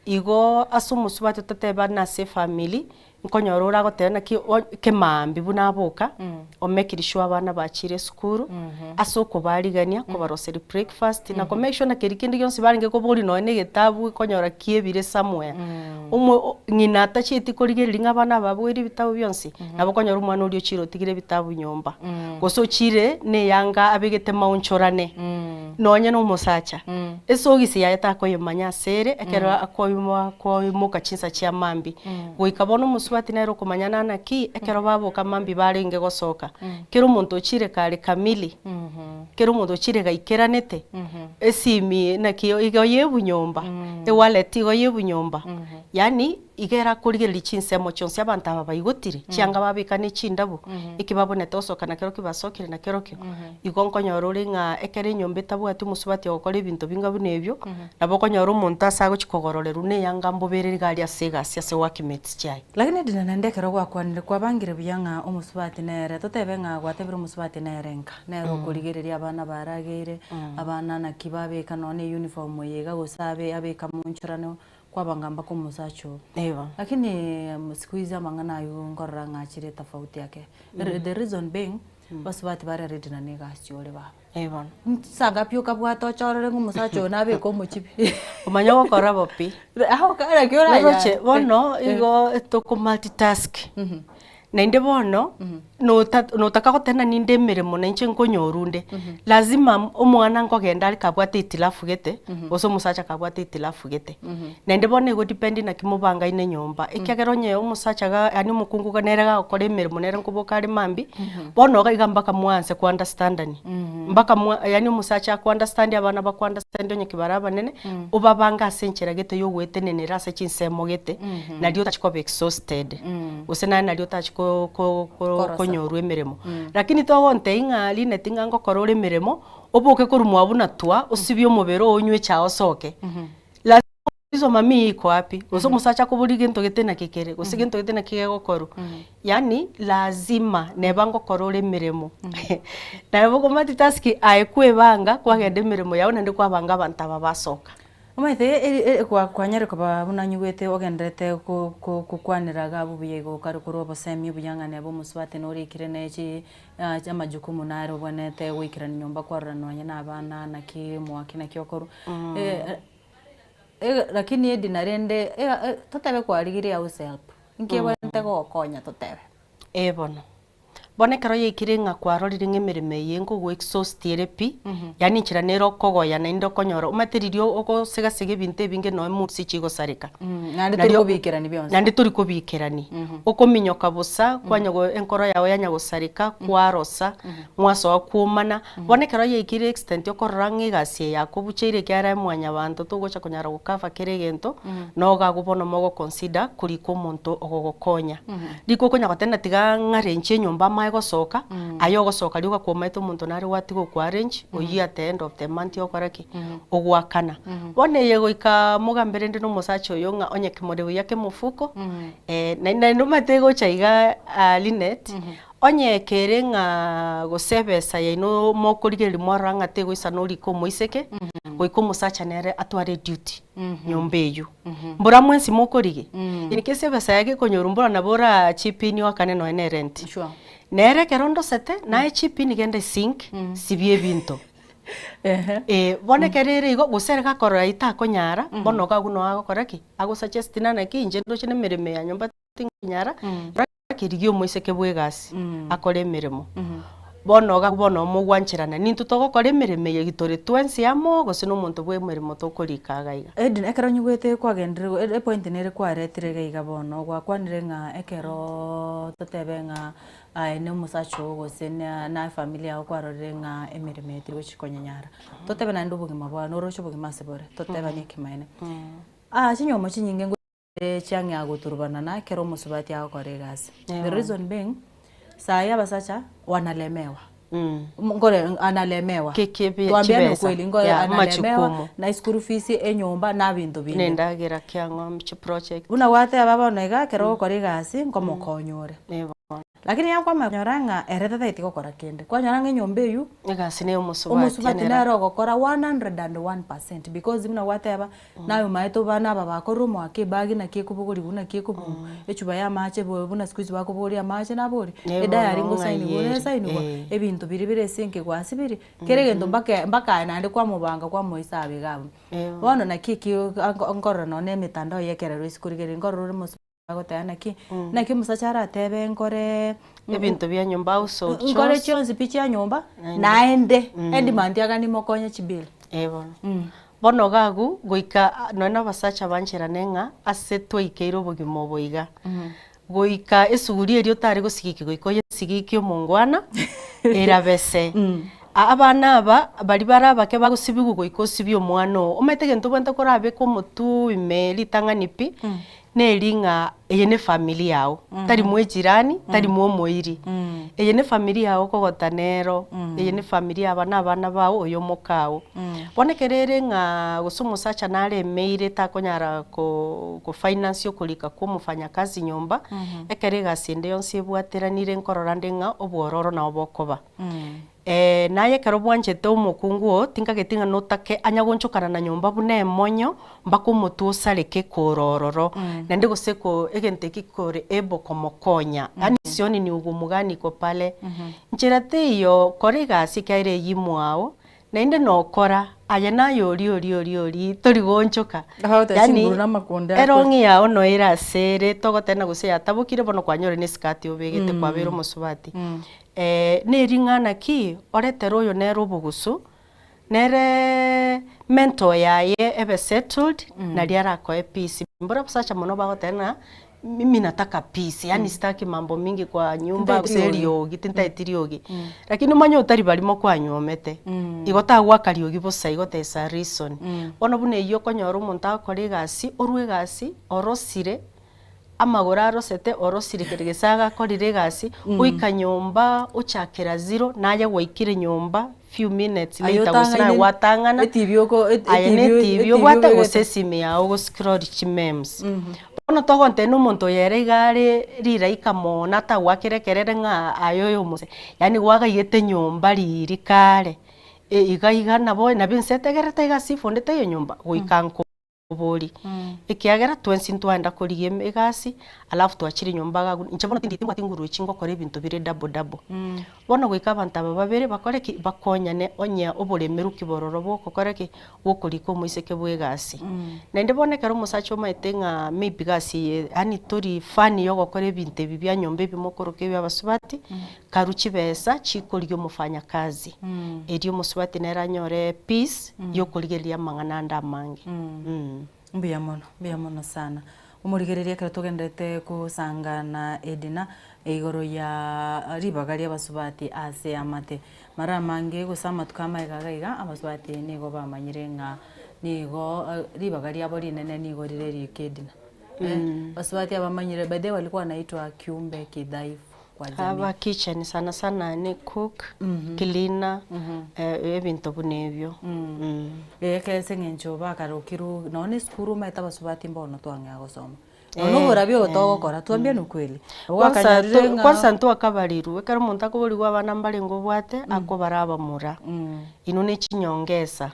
R: Igo ase omosubati totebe buna ase efamiri. Nkonyora ore agoteba naki o kemaambia buna aboka, omekiri sure abana bachire esukuru, ase okobarigania, kobaroseria breakfast, na ko make sure na keria kende gionsi barenge koboria nonye na egetabu okonyora kiebire somewhere. Omo o ng'ina atachieti korigereria ng'a abana aba baboire ebitabu bionsi, nabo okonyora omwana oria ochire otigire ebitabu nyomba, gose ochire na eyanga abegete maonchorane, nonye na omosacha, esogisi yaye takoyemanya ase ere, ekero akoimoa koimoka chinsa chia mambia. Goika bono omosubati nere okomanya nana ki, ekero baboka mambia barenge gosoka, kera omonto ochire kare kamili, kera omonto ochire gaikeranete, esimi naki igo yebunyomba, ewallet igo yebunyomba, yaani iga erakorigereria chinsemo chionsi abanto aba baigotire, chianga babeka ne chindabu, eki babonete gosoka nakerokio basokire nakerokio, igo nkonyora ore ng'a ekero enyomba etabwati omosubati ogokora ebinto binga buna ebio, nabo okonyora omonto ase agochia kogororerwa na eyanga mbobere iga aria ase egasi ase workmates chiaye.
C: Lakini Edna naende ekero gwakwanire kwabangire buya ng'a omosubati nere, totebe ng'a gwatebire omosubati nere nka, nere okorigereria abana barageire, abana naki babeka nonya ne uniform eye iga gose abe abeka monchorano, kwabanga mpaka omosacha oo.
R: Eba.
C: Lakini siku hizi amang'ana aywo nkorora ng'a achire etofauti ake. The reason being, basubati bare ready na negasi ore baba.
R: Eh bono.
C: Nsangapi okabwata ochorore ng'a omosacha oyo nabeke omochibi.
R: Omanye gokora bo pi.
C: Naki oranyare.
R: Noroche bono igo toko multitask. Naende bono, nota notaka goteba ng'a ninde emeremo na inche nkonyorwa onde, lazima omwana nkogenda are kabwate hitilafu gete, gose omosacha kabwate hitilafu gete. Naende bono ego depend naki mobangaine enyomba, ekiagera onye omosacha iga yaani omokungu iga nere gagokora emeremo nere nkoboka are mambia, bono iga iga mpaka mwanse ko understandani, mpaka mwa yaani omosacha ako understand abana bako understand onye ki bare abanene, obabange ase enchera gete ya ogoetenenera ase chinsemo gete, nario otachi koba exhausted. Gose naye nario otachi ko- ko- ko-
C: Korosa.
R: konyorwa emeremo. Lakini togontebia ng'a Linet ng'a ngokora ore emeremo, oboke korwa mwabo buna twa, osibie omobere oo onywe echae osoke. Lazima oulize mami iko wapi? Gose omosacha akoborie gento gete naki kere, gose gento gete naki gegokorwa. Yaani lazima neba ngokora ore emeremo. Naye boko multitask aye kwebanga kwagenda emeremo yago naende kwabanga abanto aba basoka.
C: Omanyete e- e kwa kwanyare koba buna nyigwete ogendererete ko- ko- kokwanera iga abwo buya igo okare korwa obosemi obuya ng'a neba omosubati norikire ne chi amajukumu nare obwenerete goikerania nyomba kwarora nonye na abana naki omwake naki okorwa. Lakini edina rende totebe kwarigirie house help, inki ebwenerete gogokonya totebe?
R: Ee bono. Bono ekero yaikire ng'a kwarorire ng'a emeremo eye nkogo exhaust ere pi, yaani enchera nere okogoya naende okonyora omanyete riria ogosegasega ebinto ebinge nonya moods chigosareka.
C: Naende tori
R: Nario
C: kobiikerani bionsi.
R: naende tori kobiikerani. Okominyoka bosa, kwanya go enkoro yago yanya gosareka, kwarosa, mwasoa kwomana, bono ekero yaikire extent okorora ng'a egasi eye yakobucheire ekiagera mwanyabanto togocha konyara go cover kera egento, nogo agwo bono mogo consider korika omonto ogogokonya. Riko okonya goteba ng'a tiga ng'arenche enyomba amae gosoka, aye ogosoka rioka kwamaete omonto nare gwatiga okwa arrange, oyio at the end of the month okore ki? Ogoakana. Bono eye goika mogambere rende na omosacha oyo ng'a onye kemore buya kemofuko, naende omanyete gocha iga Linet, onye kere ng'a gose ebesa yaino mokorigereria mwarora ng'a tegoisana orike omoiseke, goika omosacha nere atware eduty nyomba eywo. Mbora mwensi mokorigia? In case ebesa yaye gekonyorwa mbora nabo ora chip in oakane nonya ne erent.
C: Sure.
R: Nere ekero ndosete, naye chip in genda esink, sibia ebinto. Eh, bono ekero ere igo, gose ere gakorora aywo takonyara, bono iga agwo noo agokora ki? Agosuggest nana ki, inche ndoche na emeremo ya nyomba tinkonyara, Rigia omoiseke bw'egasi akore emeremo. Bono iga bono mogwancherana, nintwe togokora emeremo eye tore twensi amo gose nomonto bw'emeremo tokorika iga iga.
C: Edna, ekero nyigwete kwagenderire e- epoint nere kwaretire iga iga bono, gwakwanire ng'a ekero totebe ng'a aye na omosacha oo gose na na efamiri yago kwarorire ng'a emeremo eye teri gochi konyenyara. Totebe naende obogima bwao, noroche obogima ase bore, totebanie ekemanyeene. Chinywomo chinyinge. Chiang'ea goturubana na ekero omosubati agokora egasi. The reason being, sahi abasacha wanalemewa. Nkore analemewa.
R: Keke
C: Twambiane
R: chibesa.
C: ukweli, nkore
R: Yeah,
C: analemewa
R: majukumu.
C: na school fees, enyomba na ebinto binde.
R: Nendagera kia ng'ombe chiproject.
C: Buna gwateba bono iga ekero ogokora egasi nkomokonya ore. Lakini yakwamanyora ng'a ere tatageti gokora kende, kwanyora ng'a enyomba eywo,
R: Egasi neye omosubati
C: omosubati
R: nere.
C: nere ogokora 101% because buna gwateba, naye omaete abana aba bakorire omoaka ebag naki ekobogorigwa naki ekobugwa, echuba ya amache bo buna siku hizi bakobogoria amache nabori,
R: Nebono
C: edayari
R: ng'ai
C: ngosainigwa
R: ere,
C: nesainigwa,
R: eh.
C: ebinto biria bire ase enkegwa ase biri, kera egento mpaka mpaka aye naende kwamobanga kwamoisa abwo iga abwo. Bono naki ekio nkorora nonye na emetandao ya ekerero ase korigereria nkorora ore mosa agoteba naki, naki omosacha aratebe nkore
R: Ebinto bia nyomba household
C: nkore
R: chores.
C: chionsi pi chia nyomba,
R: Naende.
C: naende edemand agani mokonye chibill.
R: Eh bono. Bono iga agwo goika nonye na abasacha bancherane ng'a ase twaikeire obogima obo iga, goika esuguri eria otare gosigiki goika oyesigiki omongwana erabese. Abana aba baria bare abake bagosibigwa goika osibie omwana oo. Omanyete egento obwenerete korabeke omotwe ime ritang'ani pi, neri ng'a eye ne efamiri yago, tari mwa ejirani, tari mwa omoiri. Eye ne efamiri yago okogota nero, eye ne efamiri ya aba na abana bao oyo omokao. Bono ekero ere ng'a gose omosacha naremeire takonyara ko kofinance okorika kwa omofanyakazi nyomba, ekero egasi ende yonsi ebwateranire nkorora nde ng'a obwororo nabo bokoba. Naye ekero bwanchete omokungu oo, tinkageti ng'a notake anya gonchokana na nyomba buna emonyo, mpaka omotwe osareke kore ororo, naende gose ko egento eki kore able komokonya, yaani sioni ni ugumu gani iko pale. Nchera teiyo kora egasi ekiagera eyio mwao, naende nokora, aye naye oria oria oria oria tori goonchoka,
C: Agoteba
R: yaani
C: chinguru na amakonde akwe.
R: erong'i yao noyo ere ase ere, togoteba gose yatabokire bono kwanyora na esikati obegete kwabeire omosubati. Nering'ana ki oretere oyo nere obogusu, nere mental yaye ebe settled, naria arakoe peace. Mboro abasacha mono bagoteba ng'a mimi nataka peace, yaani sitaki mambo mingi kwa nyumba
C: Tintaeti
R: gose
C: riogi.
R: eriogi, tintaeti riogi. Lakini omanye otari barimo kwanyuomete, igo tagoaka riogi bosa igo there is a reason. Bono buna eyio okonyora omonto agokora egasi, orwe egasi, orosire, amagoro arosete orosire kere gese agakorire egasi, oika nyomba ochakera zero, naye gwaikire nyomba few minutes
C: Aye
R: later gose naye
C: otang'aine
R: gwatang'ana,
C: etibi oko et-
R: aye na
C: etibi
R: etibi
C: etibi
R: obwate
C: obegete.
R: gose esimi yago ogo scroll chimemes. Bono togontebia na omonto oyo ere iga are riraika mono atagoakera ekerere ng'a aye oyo omose, yaani gwagaigete nyomba riiri kare, iga iga nabo nabo ense etegerete iga ase ifonde teiyo nyomba, goika nko. Obori, ekiagera twensi ntwaenda korigia eme egasi, alafu twachire nyomba iga agwo, inche bono tindi timbwati nguru echi ngokora ebinto bire double double. Bono goika abanto aba babere bakore ki? Bakonyane onye oboremeru ki bororo bwogokora ki? Bwokorika omoiseke bwa egasi. Naende bono ekero omosacha omaete ng'a maybe gasi eye yaani tori fan ya ogokora ebinto ebi bia nyomba ebi mokoroka ebia abasubati, Karue chibesa chikorigia omofanyakazi, erio omosubati nere anyore peace yokorigereria amang'ana ande amange.
C: Mbuya mono, mbuya mono sana. Omorigereria ekero togenderete kosangana Edina igoro ya ribaga ri'abasubati ase amate. Mara amange gose amatuko amaega iga iga abasubati nigo bamanyire ng'a nigo ribaga riabo rinene nigo rire rike Edina. Abasubati abamanyire by the way walikuwa wanaitwa kiumbe kidhaifu. kwa jamii.
R: Aba kitchen sana sana ne cook, cleaner, ebinto buna ebio.
C: Eke ase eng'encho bakarokirwe nonye na esukuru omanyete abasubati mbono twang'ea gosoma. Nonye na oborabi obo togokora twambia ukweli.
R: Kwanza
C: Gwakanyorire ng'a
R: kwanza ntwakabarirwe, ekero omonto akoborigwa abana mbarenge obwate, akobara abamura. Inwe ne chinyongesa.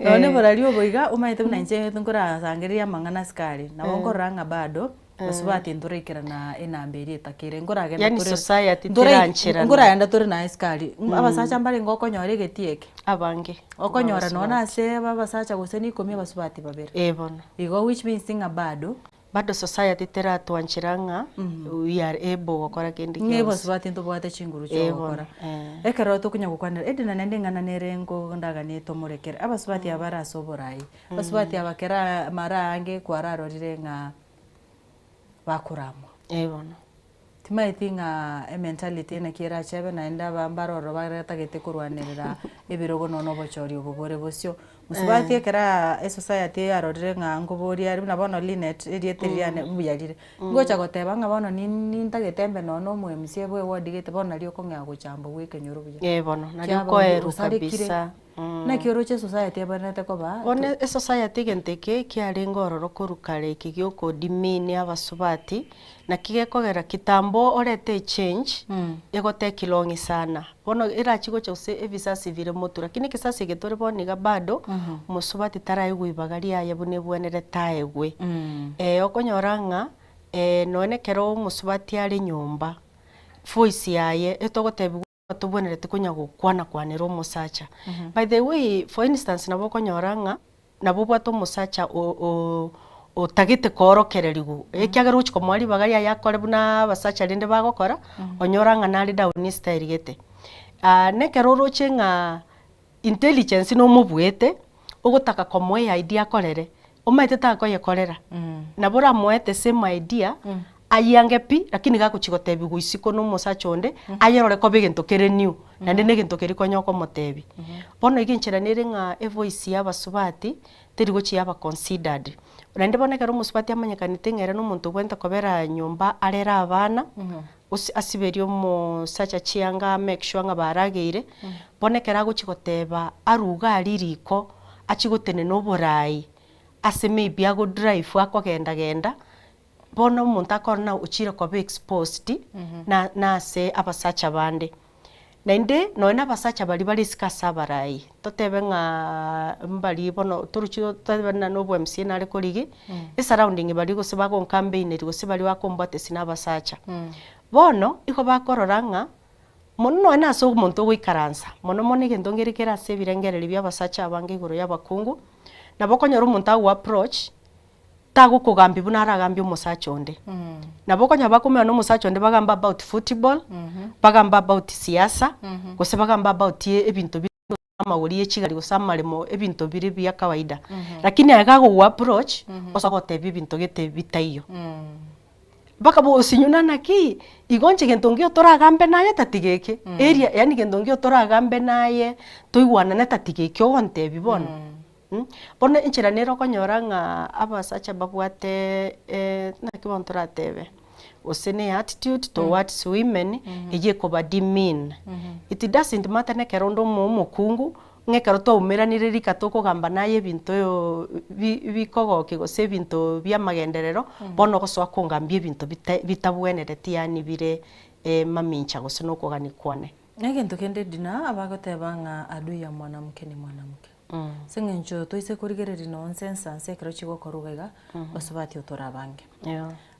C: Nonye na oborabi obo iga omanyete buna inche nkorasangereria amang'ana asikari, nabo nkorora ng'a bado. Basubati ntoraikerana enamba eria etakere, nkoragenda
R: Yaani
C: tore
R: society
C: ntorai
R: terancherana.
C: nkoragenda tore na asikari, abasacha mbarenge okonyora egetii eke?
R: Abange.
C: Okonyora nonya na
R: Abasubati.
C: ase abasacha gose na ikomi abasubati babere.
R: Eh bono.
C: Igo which means ng'a bado.
R: Bado society teratwanchera ng'a we are able gokora kende
C: Ng'a
R: gionsi.
C: abasubati ntobwate chinguru chia
R: Eh bono,
C: ogokora.
R: eh.
C: Ekero tokonya gokwanera, Edna naende eng'ana nere nko ndaganie tomorekere, abasubati aba bare ase oborai, abasubati aba kera mara aange kwararorire ng'a bakoramwa.
R: Eh bono.
C: Timaeti ng'a ementality naki erache ebe naende aba mbare ororo baretagete korwanerera ebirogo nonya na obochori obo bore bosio. Mosubati ekero esociety yarorire ng'a nkoboria are buna bono Linet erieta eria riane mbuya rire. Ngocha goteba ng'a bono nintagete mbe nonya na omo MCA bwa eward gete bono nario okong'ea gochamba bwa ekenyoro buya.
R: Eh bono, nario
C: Kiaba
R: okoerwa
C: osarekire.
R: kabisa.
C: Naki oroche esociety ebwenerete koba?
R: Bono esociety egento eke kiarenge ororo korwa kare eke gia okodemean abasubati, naki gekogera kitambo orete echange, egotake long sana. Bono erachie gocha gose ebisasi bire motwe, lakini ekesasi eke tore bono iga bado, mosubati taraegwa ibaga riaye buna ebwenerete aegwe. Okonyora ng'a nonye na ekero omosubati are nyomba, voice yaye etogotebiwa tobwenereti konya gokwana kwanera omosacha. By the way, for instance nabo okonyora ng'a nabo obwate omosacha o- o- otagete koorokereriwu, ekiagera ogochi komoa ribaga riaye akore buna abasacha rende bagokora, onyora ng'a nare down style gete. Na ekero oroche ng'a intelligence nomobuete, ogotaka komoa eidea akorere, omanyete takoyekorera, nabo oramoe the same idea, ayiange pi, lakini gagochia gotebiwa isiko na omosacha onde, ayerore koba egento kere new, naende na egento keria konya okomotebia. Bono iga enchera nere ng'a evoice ya abasubati, teri gochia yaba considered. Naende bono ekero omosubati amanyekanete ng'a ere na omonto obwenerete kobera nyomba arere abana, gose asiberie omosacha chianga amake sure ng'a barageire, bono ekero agochia goteba aruge aria riko, achie gotenena oborai, ase maybe ago drive akogenda genda, bono omonto akorora ng'a ochire koba exposed na nase abasacha bande. Naende nonye na abasacha baria bare isiko ase abarai, totebe ng'a mbari bono torochi totebe buna na obo MCA nare korigia, esurrounding baria gose bagoncampaineria gose baria bakombwatesia na abasacha. Bono, igo bakorora ng'a, mono nonye na ase omonto ogoikaransa, mono mono egento nkere kere ase ebirengererio bia abasacha abange igoro ya abakungu, nabo okonyora omonto agoapproach, tagokogambia buna aragambie omosacha onde. Nabo okonyora bakomenyana na omosacha onde bagambe about football, bagambe about siasa, gose bagambe about ebinto bire amagori ye chigari gose amaremo ebinto bire bia kawaida. Lakini aye gagogo approach, ase ogotebia ebinto gete bitaiyo. Mpaka bosinyuna naki, igo inche gento nkeiyo toragambe naye tatiga eke, eria yaani gento nkeiyo toragambe naye toigwanane tatiga eki ogontebia bono. Bono enchera nere okonyora ng'a abasacha babwate naki bono toratebe, gose ne attitude towards women, eywo ekoba demean. It doesn't matter na ekero onde omo omokungu, ng'a ekero twaumeranire rika tokogamba naye ebinto bi bikogokia gose ebinto bia amagenderero, bono ogosoa kongambia ebinto bita bitabwenereti yaani bire mamincha gose na okogania kwane.
C: Egento kende Dina abagoteba ng'a adui ya mwanamke ni mwanamke. Ase eng'encho toise korigereria nonsi ensansi ekero chigokorwa iga iga, basubati otore abange.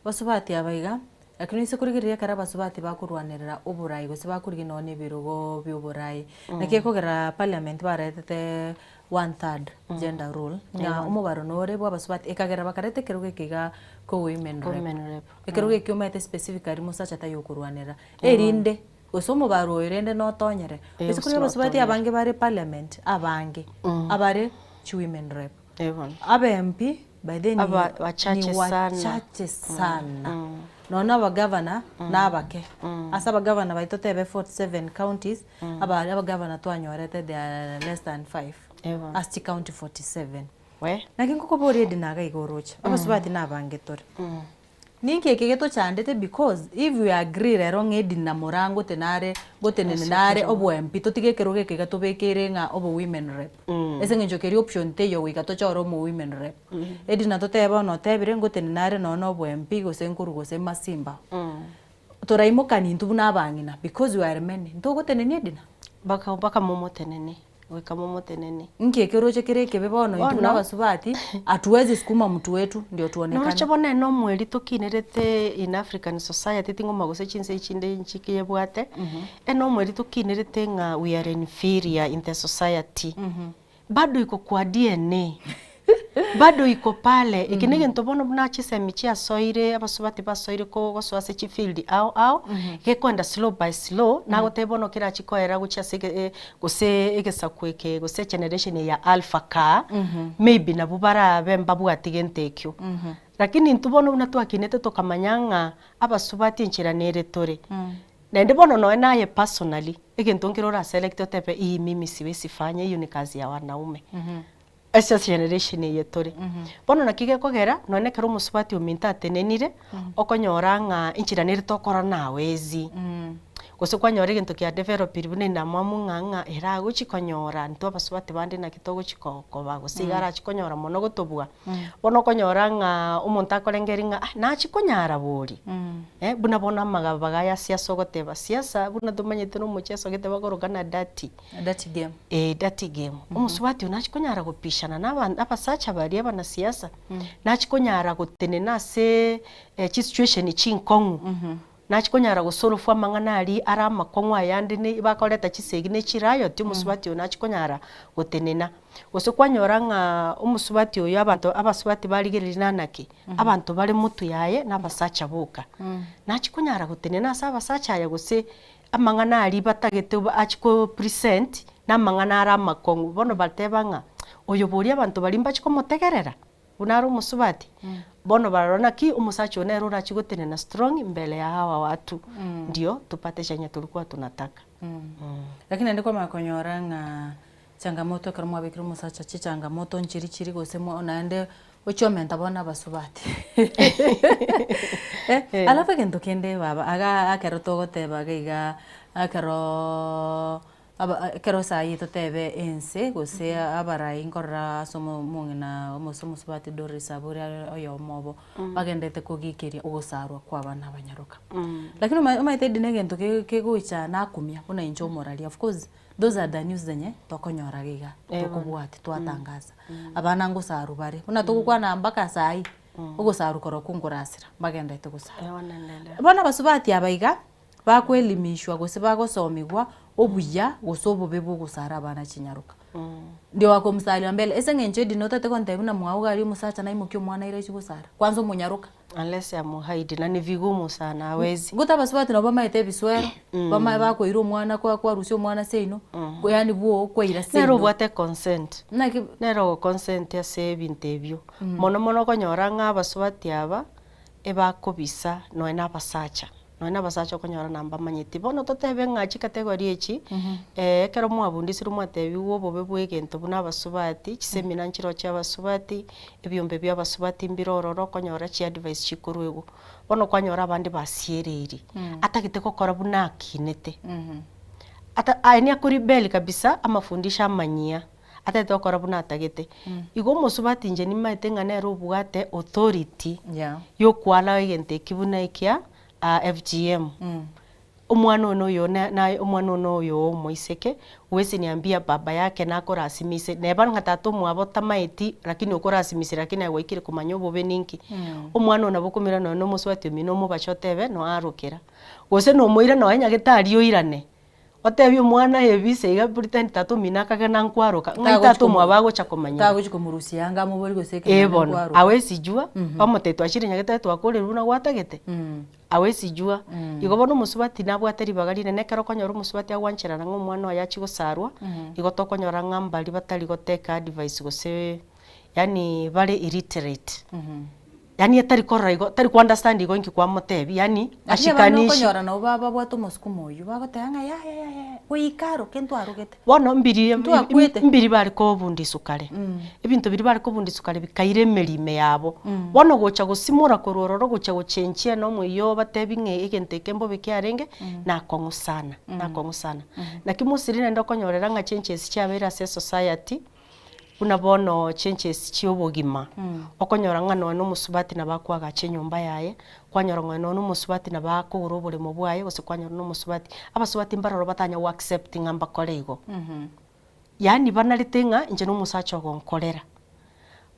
C: Basubati aba iga, lakini oise korigereria ekero abasubati bakorwanerera oborai gose bakorigia nonye na ebirogo bia oborai, naki ekogera parliament baretete one third gender rule, ng'a omobaro nore bwa abasubati, ekagera bakareta ekerogo eke iga ko women rep. Ekerogo ekio omanyete specifically mosacha taiyo okorwanerera, erinde Gose omobaro oyo rende notonyere.
R: Eh,
C: Ase
R: gose
C: kori abasubati
R: notonyere.
C: abange bare parliament abange abare chi women rep.
R: Eh, bono.
C: Abe MP by then
R: Aba- wachache
C: ni
R: sana.
C: wachache sana. Nonya abagavana nabake. Ase abagavana baito totebe 47 counties, aba abagavana twanyorete they are less than 5
R: Eh, bono.
C: ase chicounty 47.
R: We.
C: Naki ngokoboria Edna iga iga oroche, abasubati nabange tore. Ninki eke getochandete because if we agree rero ng'a edina morango tenare gotenene nare oboMP totige ekerogo eke iga tobekeire ng'a obo women rep. Ase eng'encho keria option teiyo goika tochore omo women rep. Edina totebe bono otebire ngotenena are nonye na oboMP gose nkorwa gose masimba. Toraimokani intwe buna abang'ina because we are many ntogotenenia edina?
R: Baka mpaka momotenenie. Goika momotenenie.
C: Inki eke oroche kere ekebe bono intwe buna
R: Bono.
C: abasubati hatuwezi sukuma mtu wetu ndio tuonekane.
R: Noroche bono ere nomweri tokinerete in African society ting'oma gose chinse echinde nchikeyebwate, ere nomweri tokinerete ng'a we are inferior in the society. Bado iko kwa DNA, bado iko pale, eke na egento bono buna chisemi chiasoire abasubati basoire ko gosoa ase chifield ao ao, gekoenda slow by slow, nagotebia bono kerachi koera gochia ase ege gose egesaku eke gose egeneration eye ya alpha kaa, maybe nabwo barabe mbabwati gento ekio. Lakini intwe bono buna twakinete tokamanya ng'a abasubati enchera nere tore, naende bono nonye naye personally, egento nkere ora select otebe hii mimi siwezi fanya hiyo ni kazi ya wanaume, ase egeneration eye tore. Bono naki gekogera, nonye ekero omosubati ominto atenenire, okonyora ng'a enchera nere tokora nawezi. Gose kwanyora egento kia developiri buna endamwamu ng'a ng'a ere agochi konyora intwe abasubati bande naki togochi ko koba gose iga arachi konyora mono gotobua. Bono okonyora ng'a omonto akorengereria ng'a ah nachi konyara bori? Buna bono amagaba aya siasa ogoteba, siasa buna tomanyete na omocheso gete bakoroka na dirty.
C: Dirty game.
R: Eh, dirty game. Omosubati oyo nachi konyara gopishana na aba abasacha baria abanasiasa, nachi konyara gotenena ase chisituation chinkong'u. Nachi konyara gosolve amang'ana aria are amakong'u ayande ne bakoreta chisegi ne chiriot, omosubati oyo nachi konyara gotenena. Gose kwanyora ng'a omosubati oyo abanto abasubati barigereria nanaki, abanto bare motwe yaye na abasacha boka. Nachi konyara gotenena ase abasacha aya gose amang'ana aria batagete achi ko present, na amang'ana are amakong'u. Bono bateba ng'a oyo boria abanto baria mbachi komotegerera. Buna are omosubati, bono barora naki omosacha oyo nere orachi gotenena strong mbele ya hawa watu, ndio tupate chenye tulikuwa tunataka.
C: Lakini naende kwamanya konyora ng'a changamoto ekero mwabekire omosacha chichangamoto nchiri chiri gose mwa naende ochiomenta bono abasubati Alafu egento kende baba iga ekero togoteba iga iga ekeroooo. Aba ekero esaa totebe ense gose abarai nkorora ase omo omong'ina omose omosubati Doris abure are oyomo obo, bagendete kogikeria ogosarwa kwa abana abanyaroka. Lakini oma omanyete edi na egento ke kegocha nakumia buna inche omoraria of course those are the news zenye tokonyora iga iga tokobwatia twatangasa. Abana ngosarwa bare, buna togokwana mpaka saii, ogosarwa korokwo nkorasira, mbagendete gosarwa. Bono abasubati aba iga. Bakoelimishwa gose bagosomigwa obuya gose obobe bwa ogosara abana chinyaroka. Ndio wako mstari wa mbele ase eng'encho edini otagete gontebia buna mwao iga aria omosacha naimokie omwana aire achie gosara, kwanza omonyaroka.
R: Unless amuhide na ni vigumu sana hawezi.
C: Gote abasubati nabo bamaete ebiswero, bamae bakoira omwana kwa kwarusia omwana seino, yaani bwo kwaira
R: Nere
C: seino.
R: obwate consent,
C: Naki
R: nere ogo consent ase ebinto ebio. Mono mono okonyora ng'a abasubati aba, ebakobisa nonya na abasacha. Nonya na abasacha okonyora na mbamanyeti. Bono totebe ng'a chikategori echi, ekero mwabundisirwe mwatebigwe obobe bwa egento buna abasubati, chisemina nchiroo chia abasubati, ebiombe bia abasubati mbire ororo okonyora chiadvice chikorwa igwo. Bono kwanyora abande basiereiri, atagete gokora buna akinete, ata yaani akorebel kabisa amafundisho amanyia. Atagete gokora buna atagete. Igo omosubati inche nimaete ng'a nere obwate authority yokoallow egento eki buna ekia FGM. Omwana one oyo na naye omwana one oyo omoiseke, huwezi niambia baba yake nakorasimise, neba ng'a tata omwabo tamaeti lakini okorasimisire lakini aye gwaikire komanya obobe ninki. Omwana oyo nabo okomoira nonye na omosubati omino omobache otebe noarokera. Gose nomoira nonye nyagetari oirane. Otebie omwana ebise iga pretend tata omino akagena nkwaroka, ng'ai tata omwabo agocha komanyera?
C: Tagochi komorusia anga amobori gose
R: Ee
C: ekemwana
R: bono,
C: nkwaroka.
R: awesi jua, bamotebia twachire nyagetari twakorire buna gwatagete, awesi jua. Igo bono omosubati nabwate ribaga rinene ekero okonyora omosubati agwancherana ng'a omwana oye achie gosarwa, igo tokonyora ng'a mbari batari gotake advice gose yaani bare illiterate. Yaani atari korora igo, tari ko understand igo inki kwamotebia, yaani
C: Lakini abande
R: ashikanishi.
C: okonyora nabo ba- babwate omosukumo oyio, bagoteba ng'a yaya yaya yaya, goika aroke ntwarogete.
R: Bono mbiri
C: Ntwakwete.
R: mbiri bare kobundiswa kare, ebinto biria bare kobundiswa kare bikaira emeri ime yabo. Bono gocha gosimora korwa ororo gocha gochenchia enomo eyio obatebi ng'a egento eke mbobe kiarenge, nakong'u sana, nakong'u sana. Naki mosiri naende okonyorera ng'a changes chiabeire ase esociety, Buna bono changes chi'obogima, okonyora ng'a nonya na omosubati nabo akoagacha enyomba yaye, kwanyora ng'a nonya na omosubati nabo akogora oboremo bwaye gose kwanyora na omosubati, abasubati mbaroro batanya go accept ng'a mbakore igo. Yaani banarete ng'a inche na omosacha ogonkorera.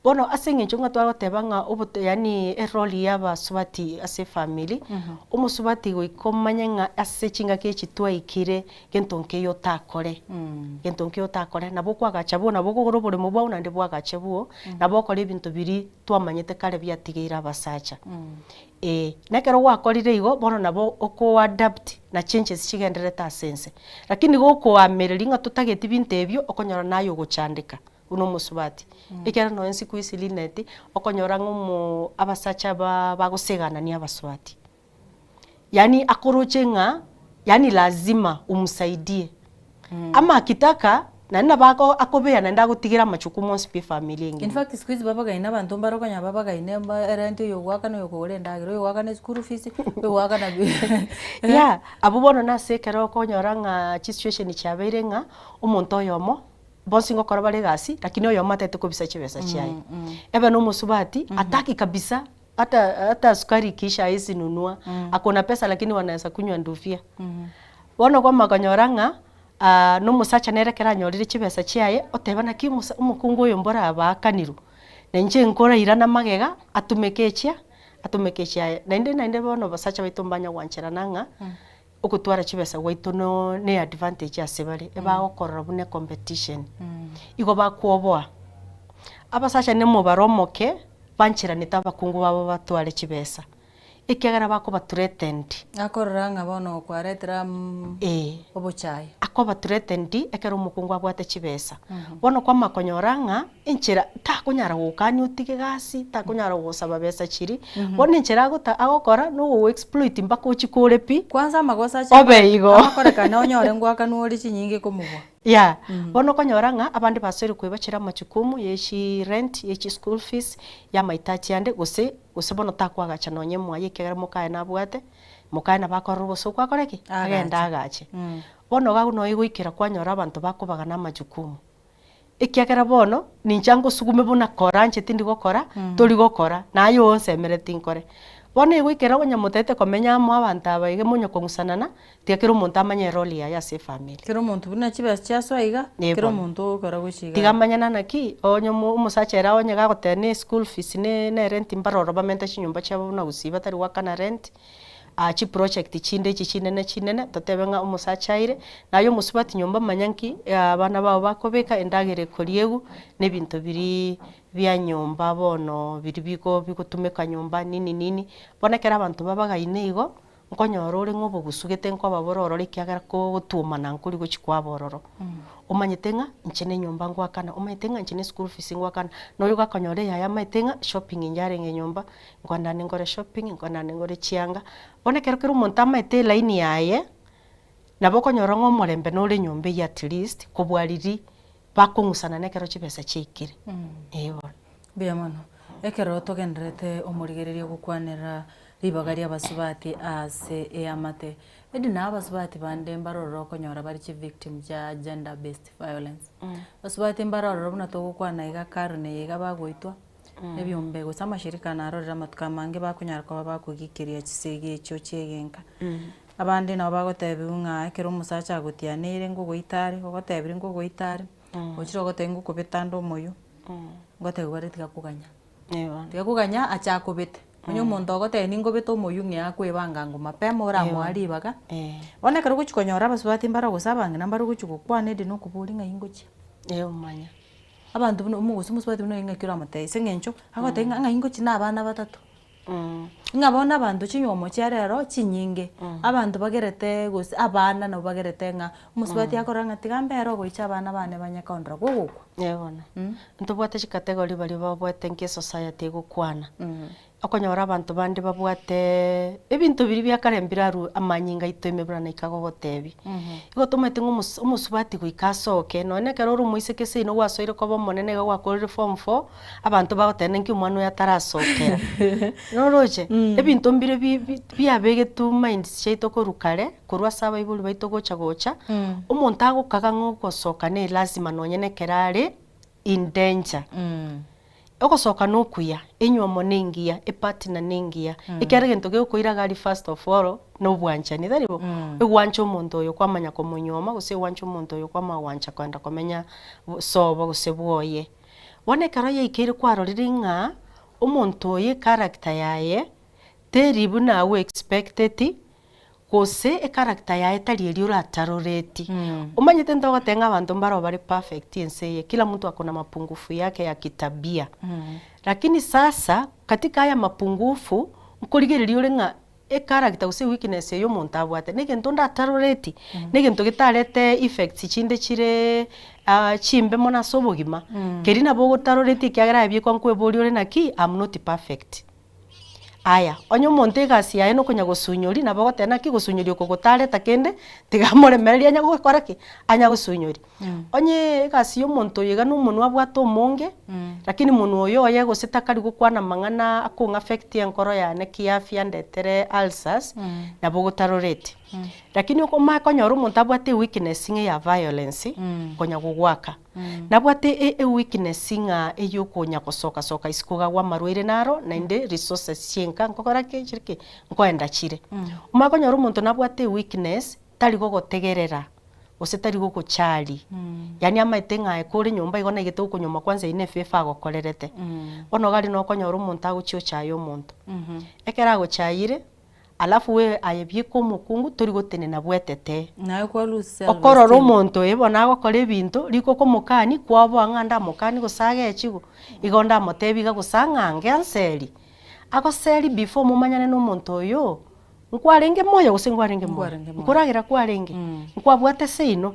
R: Bono ase eng'encho ng'a twagoteba ng'a obote yaani erole ya abasubati ase efamiri, omosubati goika omanye ng'a ase chingaki echi twaikire Gento nkeiyo otakore, gento nkeiyo otakore, nabo okoagacha bwo, nabo okogora oboremo bwao naende bwagache bwo, nabo okore ebinto biria twamanyete kare biatigeire abasacha. Eh, na ekero gwakorire igo, bono nabo okoadapt na changes chigendererete ase ense. Lakini gokoamereria ng'a totageti binto ebio, okonyora naye ogochandeka buna omosubati. Ekero nonye siku hizi Linet, okonyora ng'a omo abasacha ba bagoseganania abasubati. Yaani akoroche ng'a yaani lazima umsaidie. Ama akitaka. Naende nabo ako akobea naende agotigera amachukumu onsi pi efamiri
C: In
R: engima.
C: fact siku hizi babagaine abanto mbare okonyora babagaine mba erent oyo ogoakana oyo okogora endagera, oyo ogoakana eschool fees, oyo ogoakana
R: Yeah, abwo bono nase ekero okonyora ng'a chisituation chiabeire ng'a omonto oyomo, bonsi ngokora bare egasi, lakini oyomo atagete kobisa chibesa chiaye. Ebe na omosubati, ataki kabisa hata hata sukari ikiisha haezi nunua, ako na pesa lakini wanaweza kunywa nduvia. Bono kwamanya konyora ng'a na omosacha nere ekero anyorire chibesa chiaye, oteba naki omosa omokungu oyo mbora abaakanirwe, na inche nkorairana magega atumeke echia atumeke echiaye. Naende naende bono abasacha baito mbanya gwancherana ng'a okotwara chibesa gwaito no ne advantage ase bare, ebagokorora buna ecompetition, igo bakwoboa. Abasacha na omobaro omoke, bancheranete abakungu babo batware chibesa. ekiagera bakoba threatened.
C: Akorora ng'a bono kwaretire am
R: Ee.
C: obochai.
R: Akoba threatened ekero omokungu abwate chibesa. Bono kwamanya konyora ng'a enchera takonyara gokania otige gasi, takonyara gosaba besa chiria, bono enchera agota agokora nogogo exploit mpaka ochie kore pi,
C: Kwanza amagoso ache
R: obe igo.
C: agokorekana onyore ngoakanwa ore chinyinge komobua.
R: Yeah, bono okonyora ng'a abande basoire koebachera amachukumu ye chirent, ye chischool fees, ya amahitaji ande gose gose bono takoagacha nonye mwaye ekiagera mokaye nabwate, mokaye nabo akorora obosoku akore ki? Agende agache. Bono iga agwo nonya goikera kwanyora abanto bakobagana amajukumu, ekiagera bono ninche ngosugume buna kora inche tindi gokora, tori gokora, naye onsemereti nkore. Bono egoikera onye motagete komenya amo abanto aba iga monye kong'usanana, Tiga kera omonto amanye erole yaye ase efamiri.
C: Kera omonto buna chibesa chiasoa iga,
R: Ee
C: kera
R: bono.
C: omonto ogokora gochia iga.
R: Tiga amanyane naki, onye omo omosacha ere onye gagoteba ne eschool fees ne ne erent mbaroro bamente chinyomba chiabo buna gusii batari goakana rent, chiproject chinde echi chinene chinene, totebe ng'a omosacha aire, naye omosubati nyomba manya nki abana bao bakobeka, endagera ekoriegwa, na ebinto biria bia nyomba bono biria bigo bigotumeka nyomba nini nini, bono ekero abanto babagaine igo, Nkonyora ore ng'a obogusu gete nkoba bore ororo ekiagera kogotuomana nkori gochia kwaba ororo. Omanyete ng'a inche na enyomba ngoakana, omanyete ng'a inche na eschool fees ngoakana, na oyo gakonyora eyaye amaete ng'a shopping inche arenge nyomba, nkoendane nkore shopping, nkoendane ngore chianga. Bono ekero kera omonto amaete elaini yaye, nabo okonyora ng'a omorembe nore nyomba eywo at least, kobua riria bakong'usana na ekero chibesa chiaikire, eh bono.
C: Mbuya mono. Ekero togendererete omorigereria gokwanera ribaga ri'abasubati ase eamate, edi na abasubati bande mbarororo okonyora bare chivictim chia gender based violence. Abasubati mbarororo buna togokwana iga karne eye iga bagoitwa, ebiombe gose amashirika narorire amatuko amange bakonyara koba bakogikeria chisegi echio chiegenka. Abande nabo bagotebiwa ng'a ekero omosacha agotianeire ngogoita are, ogotebirie ngogoita are, Ochire ogotebia ng'a okobeta ande omoyio, ngotebiwa bare tiga koganya. Tiga koganya ache akobete. Onye omonto ogotebia ningobete omoyio ng'ea akoebanga ango mapema oramoa ribaga. Bono ekero ogochia konyora abasubati mbare gose abang'ina mbare ogochia gokwana eri na okoboria ng'ai ngochia. Abanto buna gose omosubati buna oyo ng'aki oramotebie ase eng'encho, agotebia ng'a ng'ai ngochia na abana batato. Ng'a bono abanto chinywomo chia rero chinyinge, abanto bagerete gose abana nabo bagerete ng'a omosubati akorora ng'a tiga mbere ogoicha abana bane banye kondora gogokwa.
R: Ee bono, ntobwate chicategory baria babwate nki esociety egokwana, okonyora abanto bande babwate ebinto biria bia kare mbirarwe amanyinga aito ime buna naika gogotebia. Igo tomanyete ng'a omos omosubati goika asoke, nonye na ekero ore omoiseke seino gwasoire koba omonene iga gwakorire form four, Abanto bagoteba ninki omwana oyo atarasokera. Noroche? Ebinto mbire bi- bi- biabegetwe minds chiaito korwa kare, korwa ase abaibori baito gocha gocha, omonto agokaga ng'a ogosoka ne lazima nonye na ekero are in danger. Ogosoka na okuya, enywomo na engiya, epartner na engiya, ekiagera egento gegokoira iga aria first of all, na obwanchani, tari bo? Egwancha omonto oyo kwamanya komonyuoma gose egwancha omonto oyo kwamanya gwancha kogenda komenya sobo gose bwoye. Bono ekero yaikeire kwarorire ng'a omonto oyo echaracter yaye teri buna awe expecteti, gose echaracter yaye tari eria orataroreti. Omanyete ntogoteba ng'a abanto mbaro bare perfect ense eye, kila mtu ako na mapungufu yake ya kitabia. Lakini sasa katika haya mapungufu, nkorigereria ore ng'a Echaracter gose eweakness eye omonto abwate negento ndataroreti, negento getarete effects chinde chire chimbe mono ase obogima, keria nabo ogotaroreti ekiagera aye biekwa nkweboria ore naki I'm not perfect. Aya, onye omonto egasi yaye nokonya gosunyori, nabo ogoteba naki gosunyori oko gotareta kende, tiga amoremererie anya gokora ki? Anya gosunyori. Onye egasi ya omonto oyo iga na omonwe abwate omonge, lakini monwe oyo oye gose takari gokwana amang'ana akong'a affect enkoro yane kiafya andetere ulcers, nabo ogotaroreti. Lakini omanye konyora omonto abwate eweakness ng'a eya violence, konya gogoaka. Nabwate e eweakness ng'a eyokonya gosoka soka isiko iga amarwaire naro, naende resources chienka nkokora ki chire ki? Nkoenda chire. Omanye konyora omonto nabwate eweakness, tari gogotegerera, gose tari gogochari, yaani amaete ng'a aye kore nyomba igo naigete gokonyoma kwanza eyio ne efavor agokorerete. Bono iga aria nokonyora omonto agochia ochaya omonto. Ekero agochayire, Alafu we aye bieka omokungu tori gotenena bwetete.
C: Naye kwa lose self
R: Okorora
C: esteem.
R: omonto oye bono agokora ebinto, riko okomokani, kwaboa ng'a ndamokani gose agechigu, igo ndamotebi iga gose ang'ange anseri. Agoseri before momanyane na omonto oyo, nkwarenge moyo gose nkwarenge moyo?
C: Nkwarenge moyo.
R: Nkoragera kwarenge? Nkwabwate seino?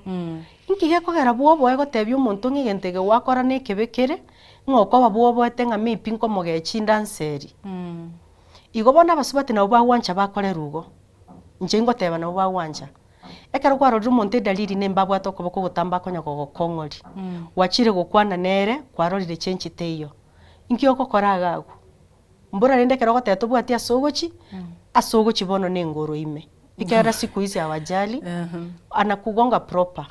R: Inki gekogera bwoboe gotebia omonto ng'a egento eke gwakora na ekebe kere, ng'a okoba bwoboete ng'a maybe nkomogechi inde anseri. Igo bono abasubati nabwo bagwancha bakorerwa igo, inche ingoteba nabwo bagwancha. Ekero kwarorire omonto edalili nembe abwate okoboko ogotambe akonya gogokong'oria, gwachire gokwana nere, kwarorire change teiyo, inki ogokora iga agwo? Mbora rende ekero ogoteba tobwati ase ogochi, ase ogochi bono na engoro ime. Ekiagera siku hizi hawajali, anakugonga proper.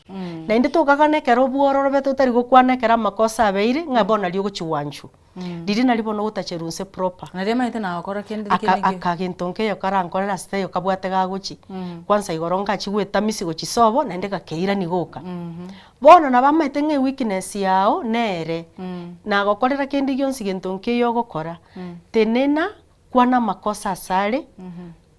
R: Naende tokagana ekero bwororobete otari gokwana ekero amakosa abeire, ng'a bono nario ogochi gwanchwa. Riria nario bono ogotacherwa inse proper.
C: Nario amaete nagokora kende
R: Aka
C: kende ki.
R: aka gento nkeyo karankorere ase taiyo kabwate gagochi, kwanza igoro ngachi goetamisi gochia sobo naende gakeirani goka. Bono nabo amaete ng'a eweakness yao nere, nagokorera kende gionsi gento nkeiyo ogokora, tenena, kwana amakosa asare,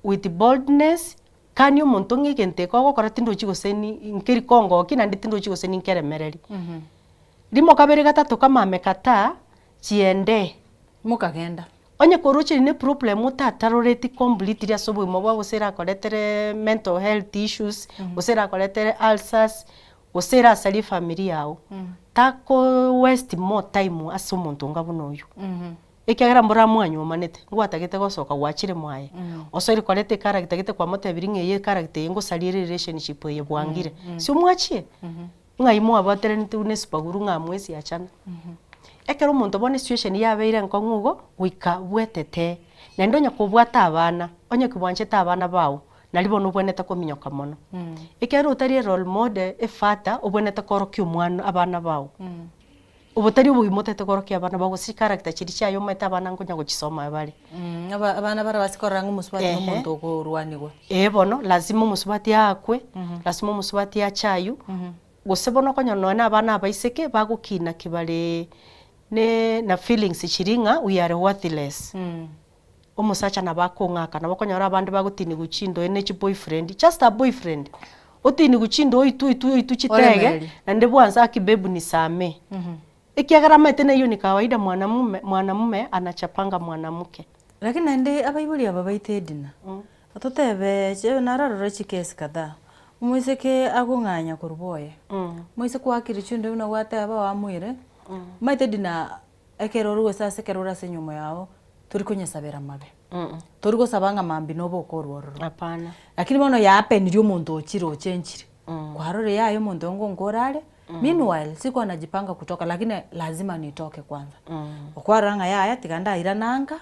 R: with boldness, kania omonto ng'a egento eke ogokora tindochi gose ni nkeri kongokia naende tindochi gose ninkeremereri. Rimo kabere gatato kama amekataa, chiende.
C: Mokagenda.
R: Onye korochire ne problem otataroreti completely ase obogima bwao gose erakoretere mental health issues, gose erakoretere ulcers, gose erasarie efamiri yago, tako waste more time ase omonto onga buna oyio. Ekiagera mbora mwanywomanete, ngwatagete gosoka gwachire mwaye, osoire koreta echaracter gete kwamotebirie ng'a eye echaracter eye ngosaria ere relationship eye bwangire, si omwachie? Ng'ai mwabateranete buna esipaguru ng'a mwesiachana? Ekero omonto bono esituation yabeire enkong'u igo, goika bwetetee. Naende onye kobwate abana, onye kibwanchete abana bao, naria bono obwenerete kominyoka mono. Ekero otari erole model, efather, obwenerete korokia omwana abana bao. Obo tari obogima otagete korokia abana bao gose chicharacter chiria chiaye omanyete abana nkonya gochisoma bare.
C: Abana bara base korora ng'a omosubati
R: Ehe.
C: nomonto okorwanigwa.
R: Ee bono, lazima omosubati aakwe, lazima omosubati achaywe, gose bono okonyora nonye na abana abaiseke bagokina ki bare ne na feelings chiria ng'a we are worthless. Omosacha nabo akong'aka, nabo okonyora abande bagotinigwa chindoe ne chiboyfriend, just a boyfriend, otinigwe chindoe oitwe oitwe oitwe chitege,
C: Oremereria.
R: naende bwansa aki babe nisamee. Ekiagera amaete na hiyo ni kawaida mwanamume mwanamume anachapanga mwanamke.
C: Lakini naende abaibori aba baito Edna, totebe che nararora chikesi kadhaa, omoiseke agong'anya korwa boye, omoiseke oakire chindoe buna gwateba oamuire, omanyete Edna Ekero ore gose ase ekero ore ase enyiomo yao, tori konyesabera amabe. Tori gosaba ng'a mambia nobe okorwa ororo.
R: Hapana.
C: Lakini bono yaapenirie omonto ochire ochenchire. Kwarorire yaya omonto oyo ngonkore are, meanwhile sikuwa najipanga kutoka lakini lazima nitoke kwanza. Okwarora ng'a yaya tiga ndairane anka,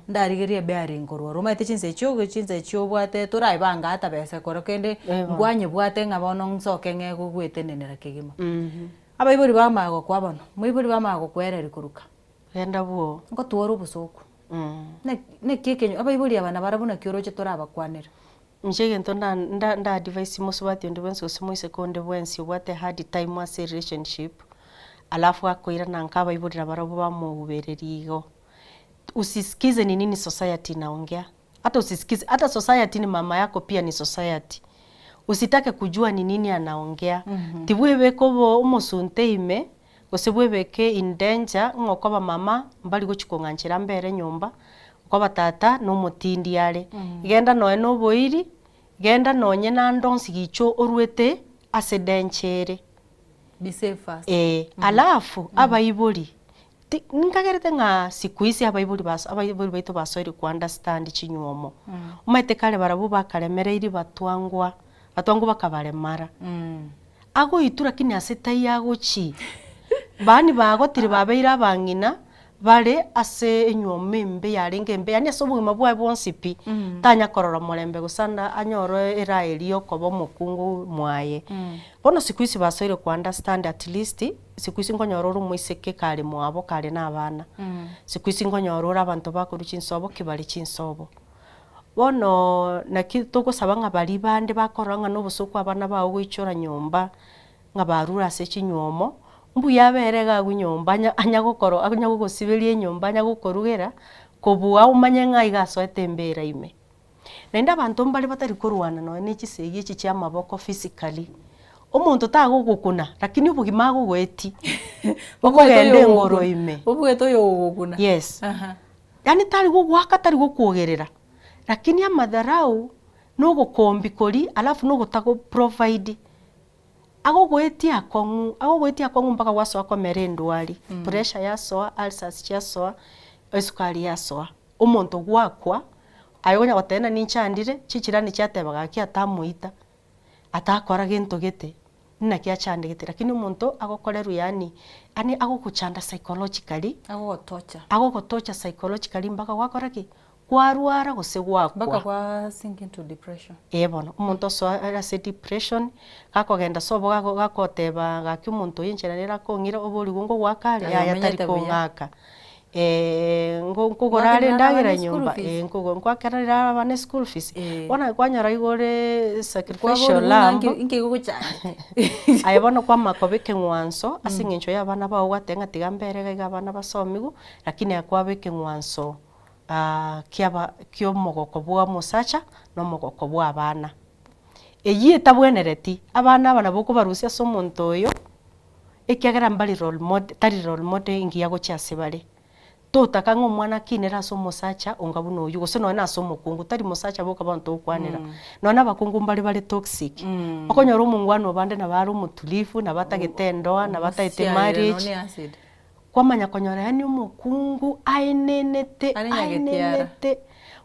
C: ndarigerie ebearing korwa ororo. Omanyete chinsa echio chinsa echio obwate toraebange ata besa ekero kende nkwanyebwate ng'a bono nsoke ng'e gwetenenera kegima. Abaibori bamanya gokwa bono, moibori bamanya gokwereria koruka.
R: Genda bwoo.
C: Ngotwore obosoku. Naki naki ekenyo abaibori aba nabarabwo naki oroche torabakwanera.
R: Inche egento nda nda nda advise mosubati onde bwensi gose moiseke onde bwensi obwate hard time ase relationship, alafu akoirana nka abaibori nabarabwo bamogubereria igo, usisikize ni nini society inaongea. Hata usisikize, hata society ni mama yako pia ni society. Usitake kujua ni nini anaongea. Tibwebeka obo omosunte ime, gose bwebeke in danger ng'a okoba mama mbari gochi kong'anchera mbere nyomba, okoba tata na omotindi are. Genda nonye na oboiri, genda nonye na ande onsi gicha orwete ase danger ere.
C: Be safe first.
R: Eeh, alafu abaibori. Ti nkagerete ng'a siku hizi abaibori baso abaibori baito basoire ko understand chinywomo. Omanyete kare barabwo bakaremereirie batwangwa, batwangwa bakabaremara. Agoitwa lakini ase taiyo agochia, baani bagotire babeire abang'ina, bare ase enywomo embe yarenge embe yaani ase obogima bwaye bwonsi pi, tanya korora morembe gose ande anyore eraha eria ya okoba omokungu mwaye. Bono siku hizi basoire ko understand at least, siku hizi nkonyora ore omoiseke kare mwabo kare na abana, siku hizi nkonyora ore abanto bakorwa chinsobo ki bare chinsobo. Bono naki togosaba ng'a baria bande bakorora ng'a nobosoku abana bao goichora nyomba, ng'a barure ase chinywomo, mbuya abere iga agwo nyomba anya anya gokoro anya gogosiberia enyomba anya gokorugera, kobua omanye ng'a iga asoete embera ime. Naende abanto mbare batari korwana nonye na chisegi echi chia amaboko physically, omonto tagogokuna lakini obogima agogoetie, okogenda engoro ime.
C: Obuete oyo ogokuna.
R: Yes. Yaani tari gogoaka tari gokwogerera, lakini amadharau na ogokombi koria alafu na ogotago provide, agogoetia akong'u, agogoetia akong'u mpaka gwasoa komera endwari, pressure yasoa, ulcers chiasoa, esukari yasoa. Omonto gwakwa, aye okonya goteba ng'a ninchandire, chichirani chiateba gaki atamoita, atakora gento gete, naki achandegete. Lakini omonto agokorerwa yaani, yaani agogochanda psychologically,
C: Agogotocha.
R: agogotocha psychologically mpaka gwakora ki? Kwarwara gose gwakwa.
C: Mpaka gwa sink into depression.
R: Ee bono, omonto osoa are ase depression, gakogenda sobo gako gakoteba gaki omonto oyo enchera nere akong'ira oborigwe ngogoaka are,
C: Aye
R: yaya
C: omenyete
R: tari
C: buya.
R: kong'aka. Ngo nkogora are
C: Ngoakerera
R: endagera
C: abana eschool
R: nyomba,
C: fees.
R: eh nkogo ngoakerera abana eschool fees. Bono aye kwanyora igo ore sacrificial
C: Kwaborigwe ng'a
R: lamb,
C: nki nki gogochandete.
R: aye bono kwamanya koba ekeng'wanso ase eng'encho ya abana bao gwateba ng'a tiga mbere iga iga abana basomigwe, lakini aye kwaba ekeng'wanso kiaba kia omogoko bwa omosacha na omogoko bwa abana. Eyio etabwenereti, abana aba nabo okobarusia ase omonto oyo, ekiagera mbari role model tari role model engiya gochia ase bare. Totaka ng'a omwana akinere ase omosacha onga buna oyio, gose nonye na ase omokungu, tari mosacha boka bono togokwanera, nonye na abakungu mbare bare toxic, okonyora omongwana obande nabo are omotulifu, nabo atagete endoa, nabo atagete marriage, kwamanya konyora yaani omokungu aenenete
C: Are nyagetiara.
R: aenenete,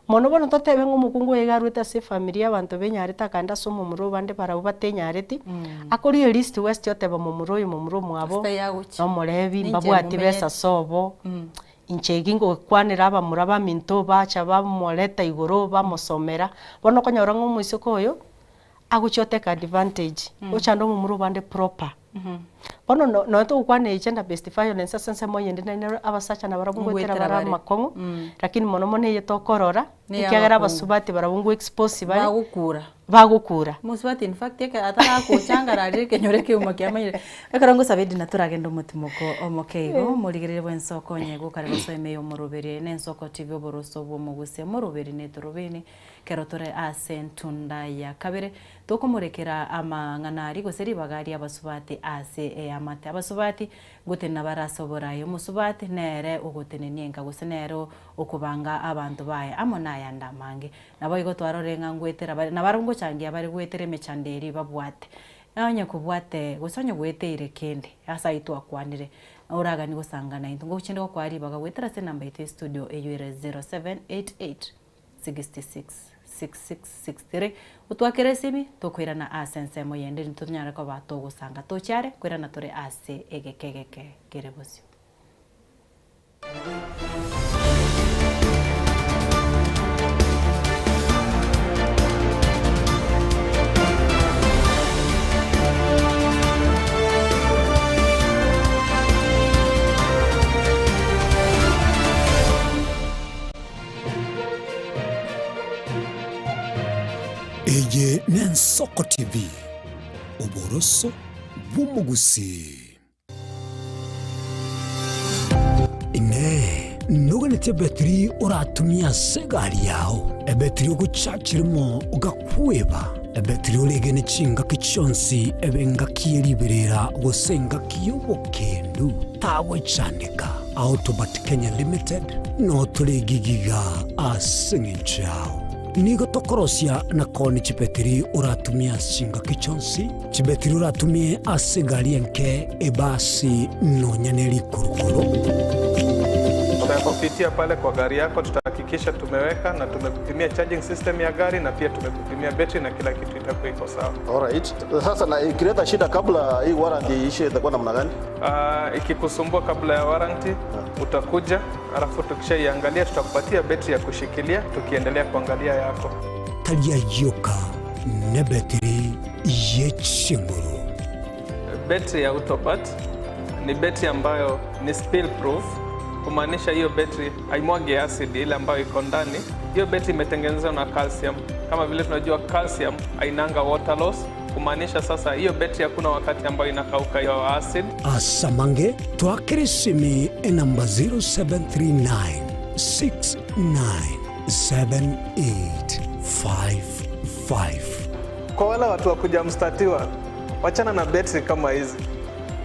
R: mono bono totebe ng'a omokungu oyo iga arwete ase efamiri ya abanto benyarete akaenda ase omomura obande barabwo batenyareti, akoria elist west oteba momura oyo momura omwabo,
C: Ase yagochia.
R: nomorebi
C: Ninche
R: mbabwati
C: momenyete.
R: besa sobo, inche egi ngokwanera abamura baminto bacha bamoreta igoro bamosomera, bono okonyora ng'a omoiseke oyo, agochia otake advantage, ochande omomura obande proper. Bono no nonye togokwana eye gender based violence ase ensemo eyende naende abasacha nabarabwo ngoetera
C: Ngoetera
R: bare
C: bare.
R: amakong'u, lakini mono mono eye tokorora,
C: Neye
R: ekiagera
C: abakungu.
R: abasubati barabwo ngo expose bare,
C: Bagokura.
R: bagokura.
C: Omosubati in fact ekero ataragochanga ararire ekenyoro ekeuma kiamanyire. Ekero ngosaba edina toragende omotimoko omoke igo, morigereria bwa ensoko onye gokare gosoa ime ya omoroberi na ensoko TV oboroso bwa omogusia omoroberi na etorobini. Ekero tore ase entunda ya kabere, tokomorekera amang'ana aria gose ribaga ri'abasubati ase eamate. Abasubati ngotenena bare ase oboraai, omosubati nere ogotenenia enka gose nere okobanga abanto baye amo nayande amange. Naboigo twarorire ng'a ngoetera bare, nabarabwo ngochangia bare goetera emechando eria babwate. Onye kobwate gose onye goeteire kende ase ayio twakwanire, oraganie gosanga naintwe. Ngochende gokoa ribaga goetera ase enamba yaito ya estudio eyio ere 0788 66 6663 Otwakere esimi, tokoirana ase ensemo yende ntonyare koba togosanga toche are, koirana tore ase egeka egeke kere bosio.
B: Eye n'Ensoko TV, oboroso bw'omogusii. Inee! Noganetie ebetiri oratumie ase egari yao? Ebetiri ogochachera mo ogakweba? Ebetiri oregene chingaki chionsi ebe engaki ye riberera gose engaki y'obokendu? Tagochandeka. Autobat Kenya Limited notore egigiga ase eng'encho yao. Nigo tokorosia na koonia chibetiri oratumie ase chingaki chionsi, chibetiri oratumie ase egari enke, ebasi, nonya ne rikurukuru.
S: Tutakupitia pale kwa gari yako, tutahakikisha tumeweka na tumekupimia charging system ya gari na pia tumekupimia betri na kila kitu itakuwa iko sawa.
T: Alright. Sasa na ikileta shida kabla hii warranty iishe itakuwa namna gani?
S: Ikikusumbua kabla ya warranty utakuja, alafu tukishaiangalia tutakupatia betri ya kushikilia tukiendelea kuangalia yako.
B: Taria yoka nebetiri yechinguru.
S: Betri ya Autobat ni betri ambayo ni spill proof, kumaanisha hiyo betri haimwagi acid ile ambayo iko ndani. Hiyo betri imetengenezwa na calcium. Kama vile tunajua calcium hainanga water loss, kumaanisha sasa hiyo betri hakuna wakati ambayo inakauka hiyo acid.
B: Asamange twakirisimi enamba 0739 697855.
S: Kwa wale watu wa kuja mstatiwa, wachana na betri kama hizi,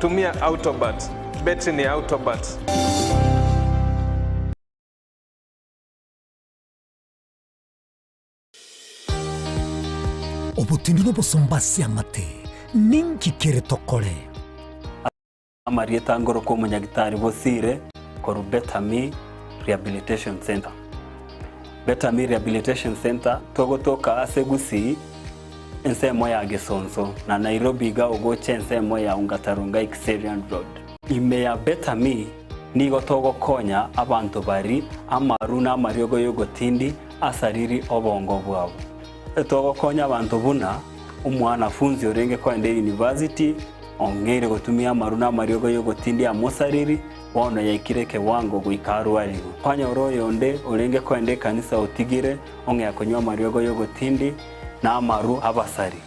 S: tumia Autobat. Betri ni Autobat.
B: Obotindi nobosomba ase amate, ninki kere tokore?
U: Amarieta ngoro kwa omonyagitari Bosire korwa Better Me Rehabilitation Center. Better Me Rehabilitation Center togotoka ase Gusii ensemo ya Gesonso na Nairobi iga ogocha ensemo ya Ongata Rongai Kiserian Road. Ime ya Better Me nigo togokonya abanto bari amaru na amariogo y'ogotindi asariri obongo bwabo. Togokonya abanto buna omwanafunzi orenge koenda university ong'eire gotumia amaru na amariogo y'ogotindi amosariri bono yaikire ekewango goika arwariwe. Kwanyora oyonde orenge koenda ekanisa otigire ong'ea konywa amariogo y'ogotindi na amaru abasari.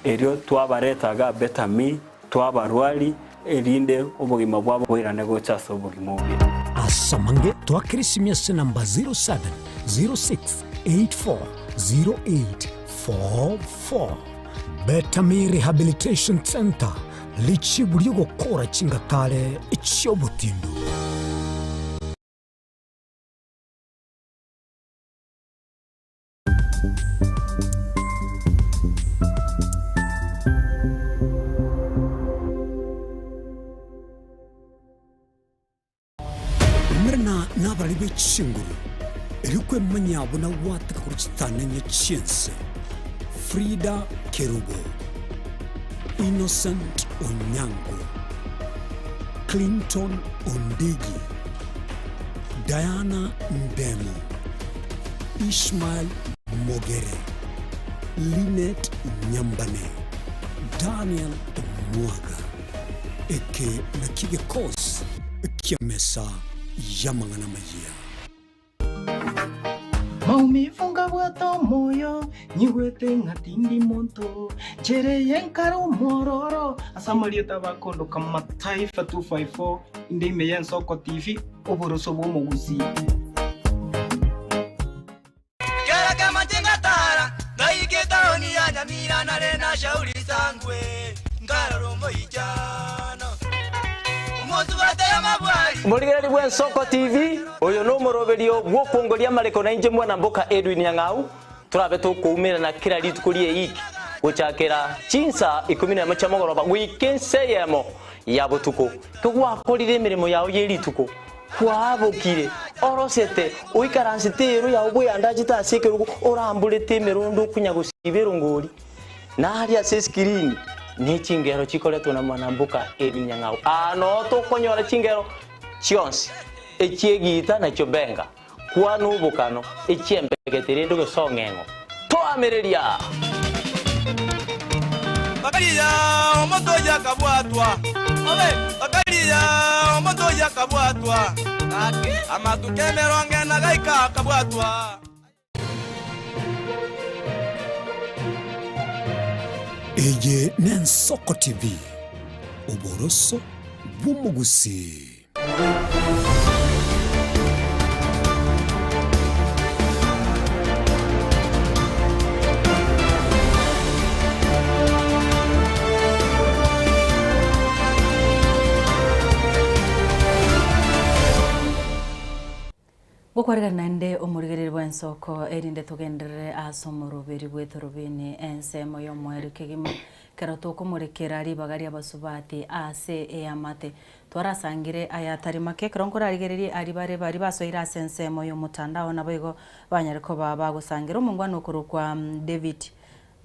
U: Erio twabaretaga Better Me twabarwari erinde obogima bwabo bwairane gocha ase obogima obuya.
B: Asamange twakirisimia ase namba 0706840844. Better Me Rehabilitation Center richibu ri'ogokora chingatare chi'obotindu. Umerana nabarari be chinguru, erio kwemanya buna gwateka korwa chitanenye chi'ense. Frida Kerubo, Innocent Onyango, Clinton Ondigi, Diana Ndemo, Ishmael Mogere, Linet Nyambane, Daniel Omwaga. Eke nakio gekosi ki'emesa y'amang'ana amayia.
K: Maumivu ngabwate omoyo, nyigwete ng'a tindi monto, nchereye nkare omwororo, ase amarieta bakondoka Mataifa 254, inde ime y'Ensoko TV, oboroso bw'omogusii.
V: Kera kama ntingatara ngaike taoni ya Nyamira nare na shauri sangwe ngarora omoichano omonto batera mabwari
M: Omorigereri bw'Ensoko TV, oyo nomoroberio bw'okwongoria amareko na inche mwana mboka Edwin Nyang'au, torabe tokoumerana kera rituko rie eiki gochakera chinsa ikumi na emo chia mogoroba goika ense eyemo ya botuko. Kegwakorire emeremo yao ye rituko, kwabokire orosete oikaransete ero yao bweyandachete ase ekerogo oramborete emerondo okunya gosiba erongori naria ase eskirini ne chingero chikoretwa na mwana mboka Edwin Nyang'au. Ano tokonyora chingero chionsi echiegita nachio benga kwana obokano echiembegete rende ogesong'eng'o toamereria.
V: Bakariya omoto yakabwatwa obe bakariya omoto yakabwatwa amatuko emerongo ena gaika akabwatwa.
B: Eye n'Ensoko TV, oboroso bw'omogusii.
C: Ngokwaregana naende omorigereria bw'ensoko, erinde togenderere ase omoroberi bw'etorobini ensemo y'omoerio kegima, ekero tokomorekera ribaga ri'abasubati ase eamate. Twarasangire aya atari make, ekero nkorarigererie aria bare baria basoire ase ensemo y'omotandao naboigo banyare koba bagosangira omongwana okorokwa David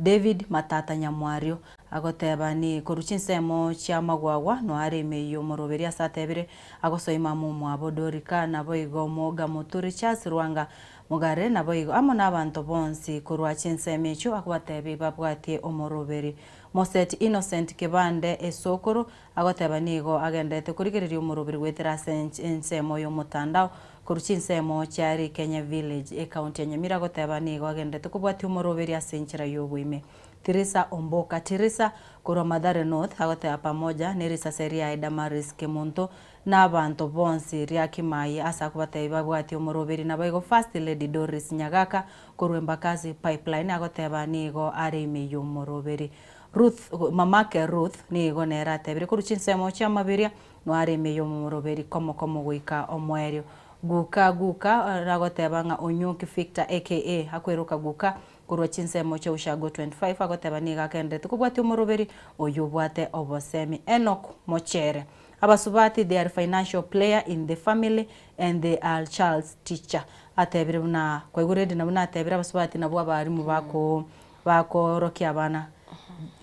C: David Matata Nyamwario agoteba ni korwa chinsemo chia magwagwa noare ime y'omoroberi ase atebire agosoa mama omwabo Dorika naboigo Moga Moturi Charles Rwanga Mogare naboigo amo nabanto bonsi korwa chinsemo echio akobatebi babwatie omoroberi Moseti Innocent Kebande Esokoro agoteba nigo agenderete korigereria omoroberi goetera ase ensemo y'omotandao Korwa chinsemo chia Rikenye Village, ecounty ya Nyamira agoteba nigo agenderete kobwatia omoroberi ase enchera y'oboime. Tirisa Omboka Tirisa korwa Mathare North agoteba pamoja ne risase riaye Damaris Kemunto na abanto bonsi ria Kimayi ase akobatebia babwatie omoroberi naboigo First Lady Doris Nyagaka korwa Embakasi Pipeline agoteba nigo are ime y'omoroberi. Ruth Mamake Ruth nigo nere atebire korwa chinsemo chia Mabiria Noare ime y'omoroberi komo komo goika omoerio. Guka guka agoteba ng'a Onyuki Victor aka akweroka guka korwa chinsemo chia Ushago 25 agoteba nigo agenderete kobwatia omoroberi oyio obwate obosemi. Enock Mochere Abasubati they are financial player in the family and they are child's teacher atebire buna kwaigure Edna buna atebire abasubati nabwo abarimu bako bakoorokia abana.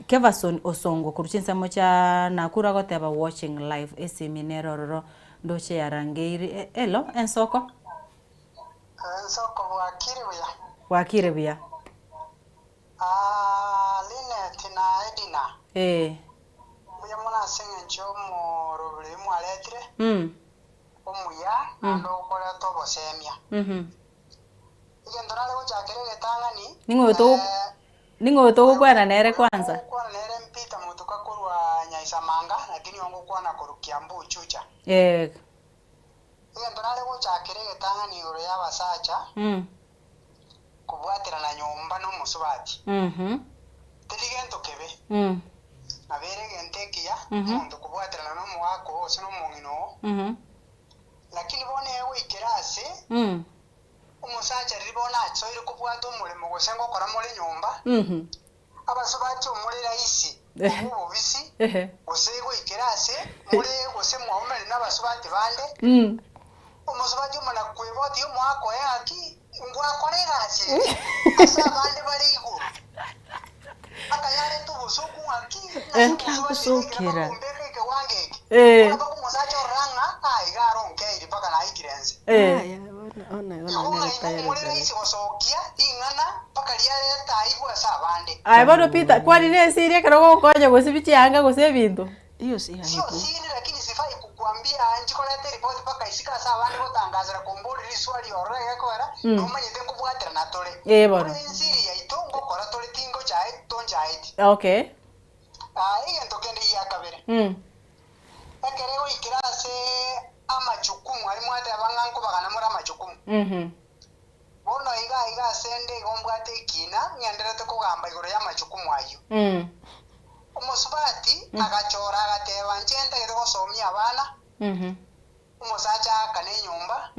C: Keverson Osongo korwa chinsemo chia Nakuru agoteba watching live esimi nere ororo ndoche yarangeiri hello ensoko.
D: Ensoko bwakire buya.
C: Bwakire buya.
D: Aah Linet na Edina.
C: Ee.
D: Mbuya mono ase eng'encho y'omorobiri oyio mwaretire, omuya naende okoreta obosemia. Egento nare gochakera egetang'ani,
C: Ning'o oyo ning'o oyo togokwana nere kwanza?
D: Ngokwana nere Peter Motuka korwa Nyaisamanga, lakini oyo ngokwana korwa Kiambu Chucha.
C: Ee.
D: Egento nare gochakera egetang'ani igoro y'abasacha, kobwaterana nyomba nomosubati, teri gento kebe. Nabo ere egento ekiya, omonto kobwaterana nomogaka oo gose nomong'ina oo, lakini bono egoikera ase Omosacha riria bono asoire kobwata omoremo gose ngokora more nyomba, abasubati omore rahisi korwa obobisi, gose goikera ase more gose mwaumere nabasubati bande, omosubati omana kwebotia omoaka oye ng'aki ngwakora egasi eye ase abande bare igoro. Akayareta obosooku ng'aki nase omosubati oyo ekero bakombeka ekewango eke, bono mpaka omosacha orora ng'a aa iga aronkeiri mpaka naikire nse. Igo ng'ai momore rahisi gosokia ring'ana mpaka riareta aibu ase abande.
C: Aye bono Peter, kwani nesiri ekero ogokonya gosibia chianga gose ebinto?
D: Sio siri lakini sifai kukuambia nchikoreta eripoti mpaka isiko ase abande gotangasera komborire riswali ororo egekogera nomanyete nkobwaterana tore.
C: Ee bono.
D: Bono ensiri yaito ngokora tore tingochaeti tonchaeti.
C: Okay.
D: Ah, egento kende gia kabere. Ekero egoikera ase amachukumu aria mwateba ng'a nkobagana more amachukumu. Bono iga aiga ase 'nde igo mbwate ekiina, ng'endererete kogamba igoro y'amachukumu ayio. Omosubati agachora agateeba, Inche ntagete gosomia abana, omosacha aakane enyomba,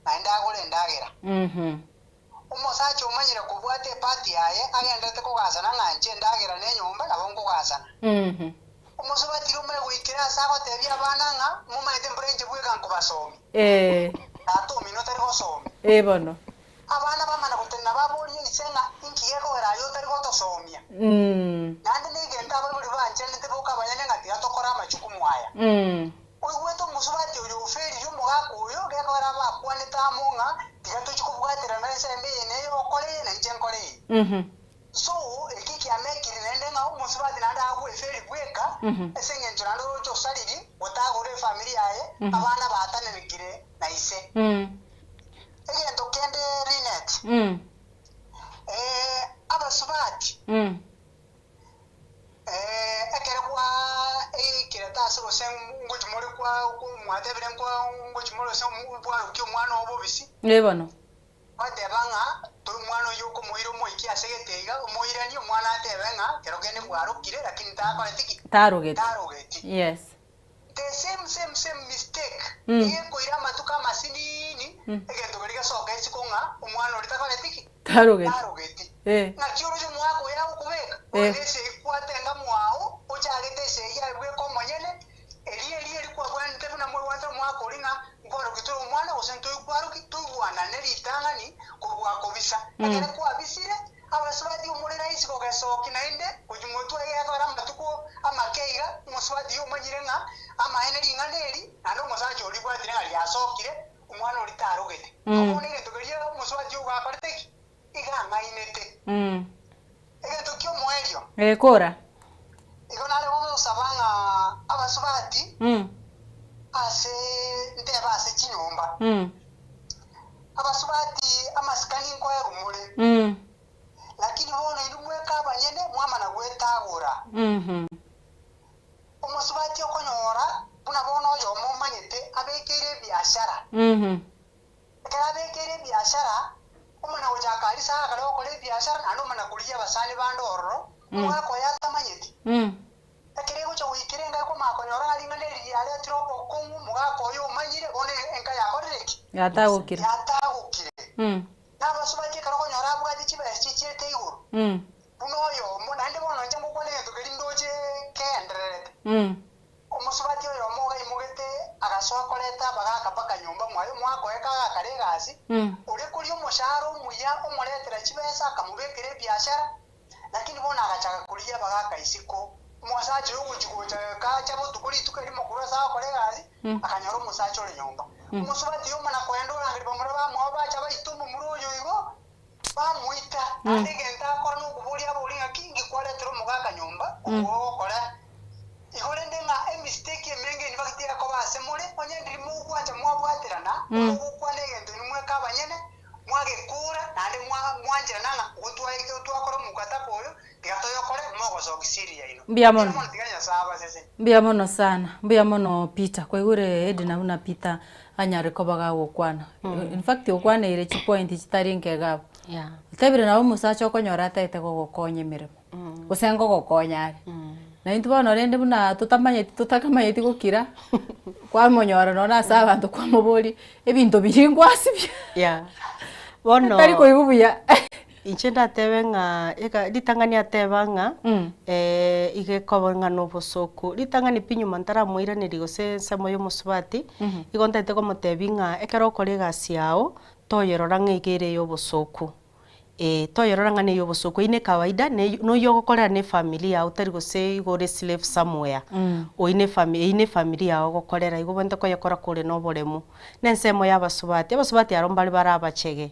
D: naende agore endagera. Omosacha omanyire kobwata epati yaye agendererete kogasana ng'a inche endagera na enyomba nabo nkogasana. Omosubati riria omanye goikera ase agotebia abana ng'a momanyete mbura inche bweka nkobasomia. Tata omino tari gosomia.
C: Ee bono.
D: Abana bamana gotenena baborie ise ng'a inki gekogera aye otari gotosomia. Naende negento abaibori bancheranete boka abanyene ng'a tiga tokore amachukumu aya. Oigwete omosubati oyo oferire omogaka oyo gekogera abakwanete amo ng'a tiga tochie kobwaterana ensemo eye neye okore eye na inche nkore eye. So eki kiamekire naende ng'a omosubati naende agweferi bweka ase engencho naende oroche osariri gotagora efamiri yaye abana batanenekire na ise. Egento kende Linet, abasubati ekero kwa eikirete ase gose ngochi more kwa mwatebire nkwa ngochi more gose bwarokia omwana oo bobisi.
C: Ee bono.
D: Bateba ng'a omwana oyio okomoira omoikie ase egete iga, omoiranie, omwana atebe ng'a kero kende bwarokire lakini takoreti ki?
C: Tarogeti.
D: Tarogeti.
C: Yes.
D: The same same same mistake iga ekoira amatuko amasinini. Egento keria gesoka isiko ng'a omwana oria takoreti ki?
C: Tarogeti.
D: Tarogeti.
C: Eh.
D: Naki oroche omwaka oyo agokobeka?
C: Eh.
D: Ore nesegi kwatenga mwao, ochagete esegi aye bweka omonyene, erio erio erio kwabwanete buna mwaigwanete omwaka oria ng'a nkwaroki tore omwana gose ntoikwaroki, toigwanane ritang'ani kobua kobisa. Ekero kwabisire, abasubati omorero aise kogesoki naende, gochia motwe iga ekero amatuko amake iga, omosubati oyio omanyire ng'a amaene ring'ana eri, naende omosacha oria obwatire ng'a riasokire, omwana oria tarogete. Igo bono egento keria omosubati ogo akorete ki? Iga ang'ainete. Egento ki'omoerio.
C: Eh, kora.
D: Igo nare gosaba ng'a abasubati ase ntebe ase chinyomba, abasubati amasikani nkoegwa more, lakini bono inwe mweka abanyene mwamana gwetagora. Omosubati okonyora buna bono oyomo omanyete abekeire ebiashara. Ekero abekeire ebiashara, omana gochaka aria saha akare gokora ebiashara naende omana korigia abasani bande ororo, omogaka oye atamanyeti. Ekero egocha goikera enka ekomanya konyora ng'a ring'ana eri riaretire obokong'u, omogaka oye omanyire, bono enka yakorire ki?
C: Yatagokire.
D: Yatagokire. Na abasubati ekero okonyora abwate chibesa chichiete igoro, buna oyomo, naende bono inche ngokwana egento keria ndoche kegendererete. Omosubati oyomo ogaimogete agasoa koreta abagaaka mpaka nyomba mwaye, omwaka oye kagakare egasi, oria koria omoshahara omuya omoretera chibesa akamobekera ebiashara, lakini bono agachaka korigia abagaaka isiko. Omosacha oyo ogochia gocha kacha botuko rituko erimo korwa ase agokora egasi, akanyora omosacha ore nyomba. Omosubati oyo omana koenda orangeria bamura bamwabo bacha baita omomura oyo igo, bamoita. Naende egento akora nokoboria aborie ng'aki inki kwaretera omogaka nyomba kobua ogokora igo rende ng'a emistake emenge in fact ekoba ase more onye ndiri mogwancha mwabwaterana mogokwana egento inwe mweka abanyene mwagekora naende mwancherana ng'a gotwaike twakora omokataba oyo tiga toyokore mogosokia siri yaino.
C: Mbuya mono.
D: Tiga Nyasae abasesenie.
C: Mbuya mono sana, mbuya mono Peter, kwaigure Edna buna Peter anyare koba gagokwana. In fact okwaneire chipoint chitari nke iga abwo.
R: Yeah.
C: Otebire nabo omosacha okonyora atagete gogokonya emeremo, gose ngogokonya are. Na intwe bono rende buna totamanyeti totakamanyeti gokira, kwamonyora nonye ase abanto kwamoboria, ebinto biria nkwasibia.
R: Yeah. Bono
C: Tari koigwa buya.
R: Inche ndatebe ng'a eka ritang'ani ateba ng'a iga ekoba ng'a na obosooku, ritang'ani pi nyuma ntaramoiraneria gose ensemo ya omosubati, igo ntagete komotebia ng'a ekero okora egasi yago, toyerora ng'a iga ere eya obosooku, eh, toyerora ng'a neye obosooku, eywo ne kawaida na oywo ogokorera na efamiri yago tari gose igo ore slave somewhere, oywo ne efami eywo ne efamiri yago ogokorera, igo obwenerete koyekora kore na oboremu. Na ensemo ya abasubati, abasubati aro mbare bare abachege.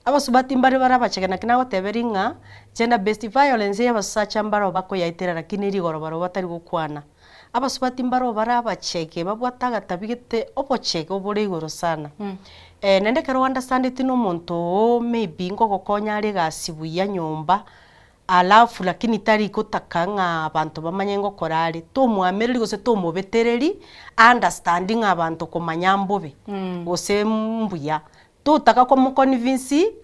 R: Abasubati mbare bare abachege naki nagoteberia ng'a gender based violence eye abasacha mbaro bakoyaetera lakini rigoro barobwo batari gokwana. Abasubati mbaro bare abachege babwate agatabi gete obochege obore igoro sana. Naende ekero ounderstandeti na omonto oo maybe ngogokonya are egasi buya nyomba, Alafu lakini tari gotaka ng'a abanto bamanye ngokora are, tomoamereri gose tomobetereri a understand ng'a abanto komanya mbobe gose mbuya. Totaka komoconvince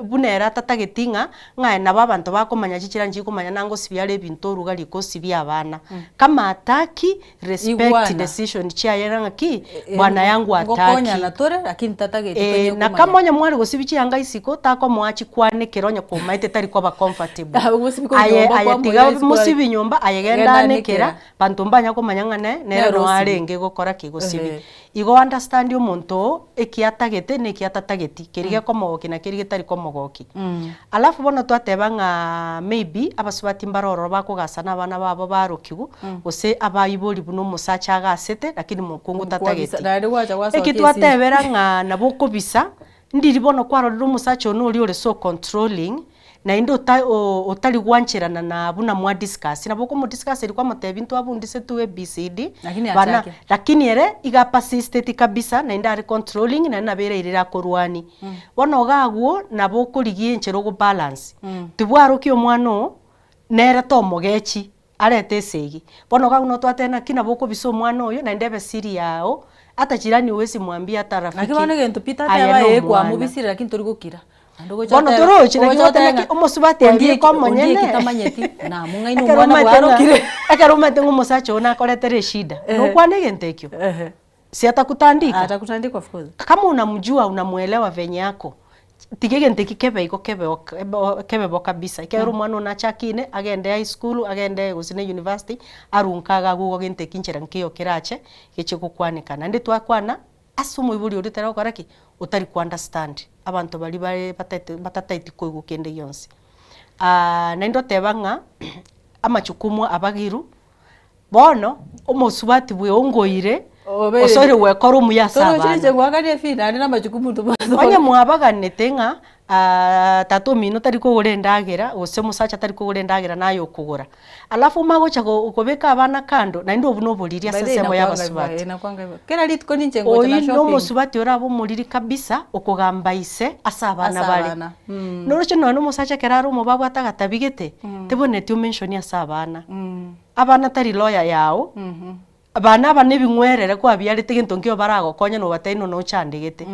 R: buna ere atatageti ng'a ng'a nabo abanto bakomanya chichira nchikomanya nangosibia are ebinto oruga riko osibie abana. Kama hataki respect
C: Igwana.
R: decision chiaye ng'a ki bwana yangu hataki.
C: Ngokonyana tore lakini tatageti
R: Eh,
C: tonye
R: na
C: komanya.
R: kama onye mware gosibia chianga isiko takomoa chikwane kero onye komaete tari koba comfortable.
C: Ah, gosibi korwa
R: Aye
C: nyomba
R: aye
C: kwamoira
R: tiga
C: isiko
R: mosibi nyomba aye genda
C: Genda
R: anekera
C: anekera.
R: banto mbanya komanya ng'a ne nere
C: Nere
R: noo
C: osibi.
R: arenge gokora ki gosibi.
C: Ehe.
R: Igo understand omonto oo eki atagete na eki atatageti, keria gekomogokia na keria getari komogokia. Alafu bono twateba ng'a maybe abasubati mbare ororo bakogasa na abana babo barokigwa, gose abaibori buna omosacha agasete lakini mokungu
C: Kwabisa,
R: tatageti.
C: naende gwacha gwasokia
R: Eki
C: esiri.
R: twatebera ng'a nabo okobisa, ndiri bono kwarorire omosacha one oria ore so controlling, Naende ota otari gwancherana na buna mwa discuss, nabo okomo discuss erio kwamotebia ntwabundisetwe ABCD,
C: Lakini
R: bana
C: achake.
R: lakini ere iga apersisteti kabisa naende are controlling naende nabo ere erire akorwanie. Bono iga agwo nabo okorigia enchera ogo balance, tibwarokia omwana oo, nere tomogechi arete esegi. Bono iga agwo notwateba naki nabo okobisa omwana oyo naende ebe siri yao, hata jirani huwezi mwambia hata
C: Naki
R: rafiki
C: bono egento Peter
R: aye
C: ateba
R: na
C: ee
R: omwana.
C: kwamobisire lakini tori gokira. Naende ogocha
R: Bono
C: oteba
R: torochi naki
C: ogocha
R: goteba
C: oteba
R: naki
C: ng'a
R: omosubati
C: ondieki
R: abieka omonyene.
C: ondieki tamanyeti namong'aini
R: Ekero
C: omwana
R: omanyete ng'a
C: bwarokire.
R: ekero omanyete ng'a omosacha oo nakoretere eshida,
C: Ehe.
R: nokwane egento ekio?
C: Ehe.
R: Si atakutandika?
C: Atakutandika of course.
R: Kama unamjua unamuelewa venye ako, tiga egento eki kebe igo kebe kebe bo kabisa ekiagera omwana one ache akine, agende high school, agende gose ne university, arunke iga agwo igo gento eki nchera nkeiyo kerache, geche gokwanekana. Naende twakwana, ase omoibori oria otari gokora ki? Otari ko understand abanto baria bare bataete batataeti koigwa kende gionsi. Naende oteba ng'a amachukumu abagiru, Bono omosubati bweongoire, osoire gwekora omuya ase abana. Onye mwabaganete ng'a tata omino tari kogora endagera, gose omosacha tari kogora endagera naye okogora, alafu omanye gocha kobeka abana kando, naende obwo noboriri ase ensemo y'abasubati. Oyio nomosubati orabe omoriri kabisa, okogamba ise ase abana bare. Noroche nonya nomosacha ekero are omobe abwate agatabi gete, tebwenereti omention ase abana. Abana tari lawyer yao, abana aba nebing'werere kwabiarete gento nkio baragokonye nobatebie nonya ochandegete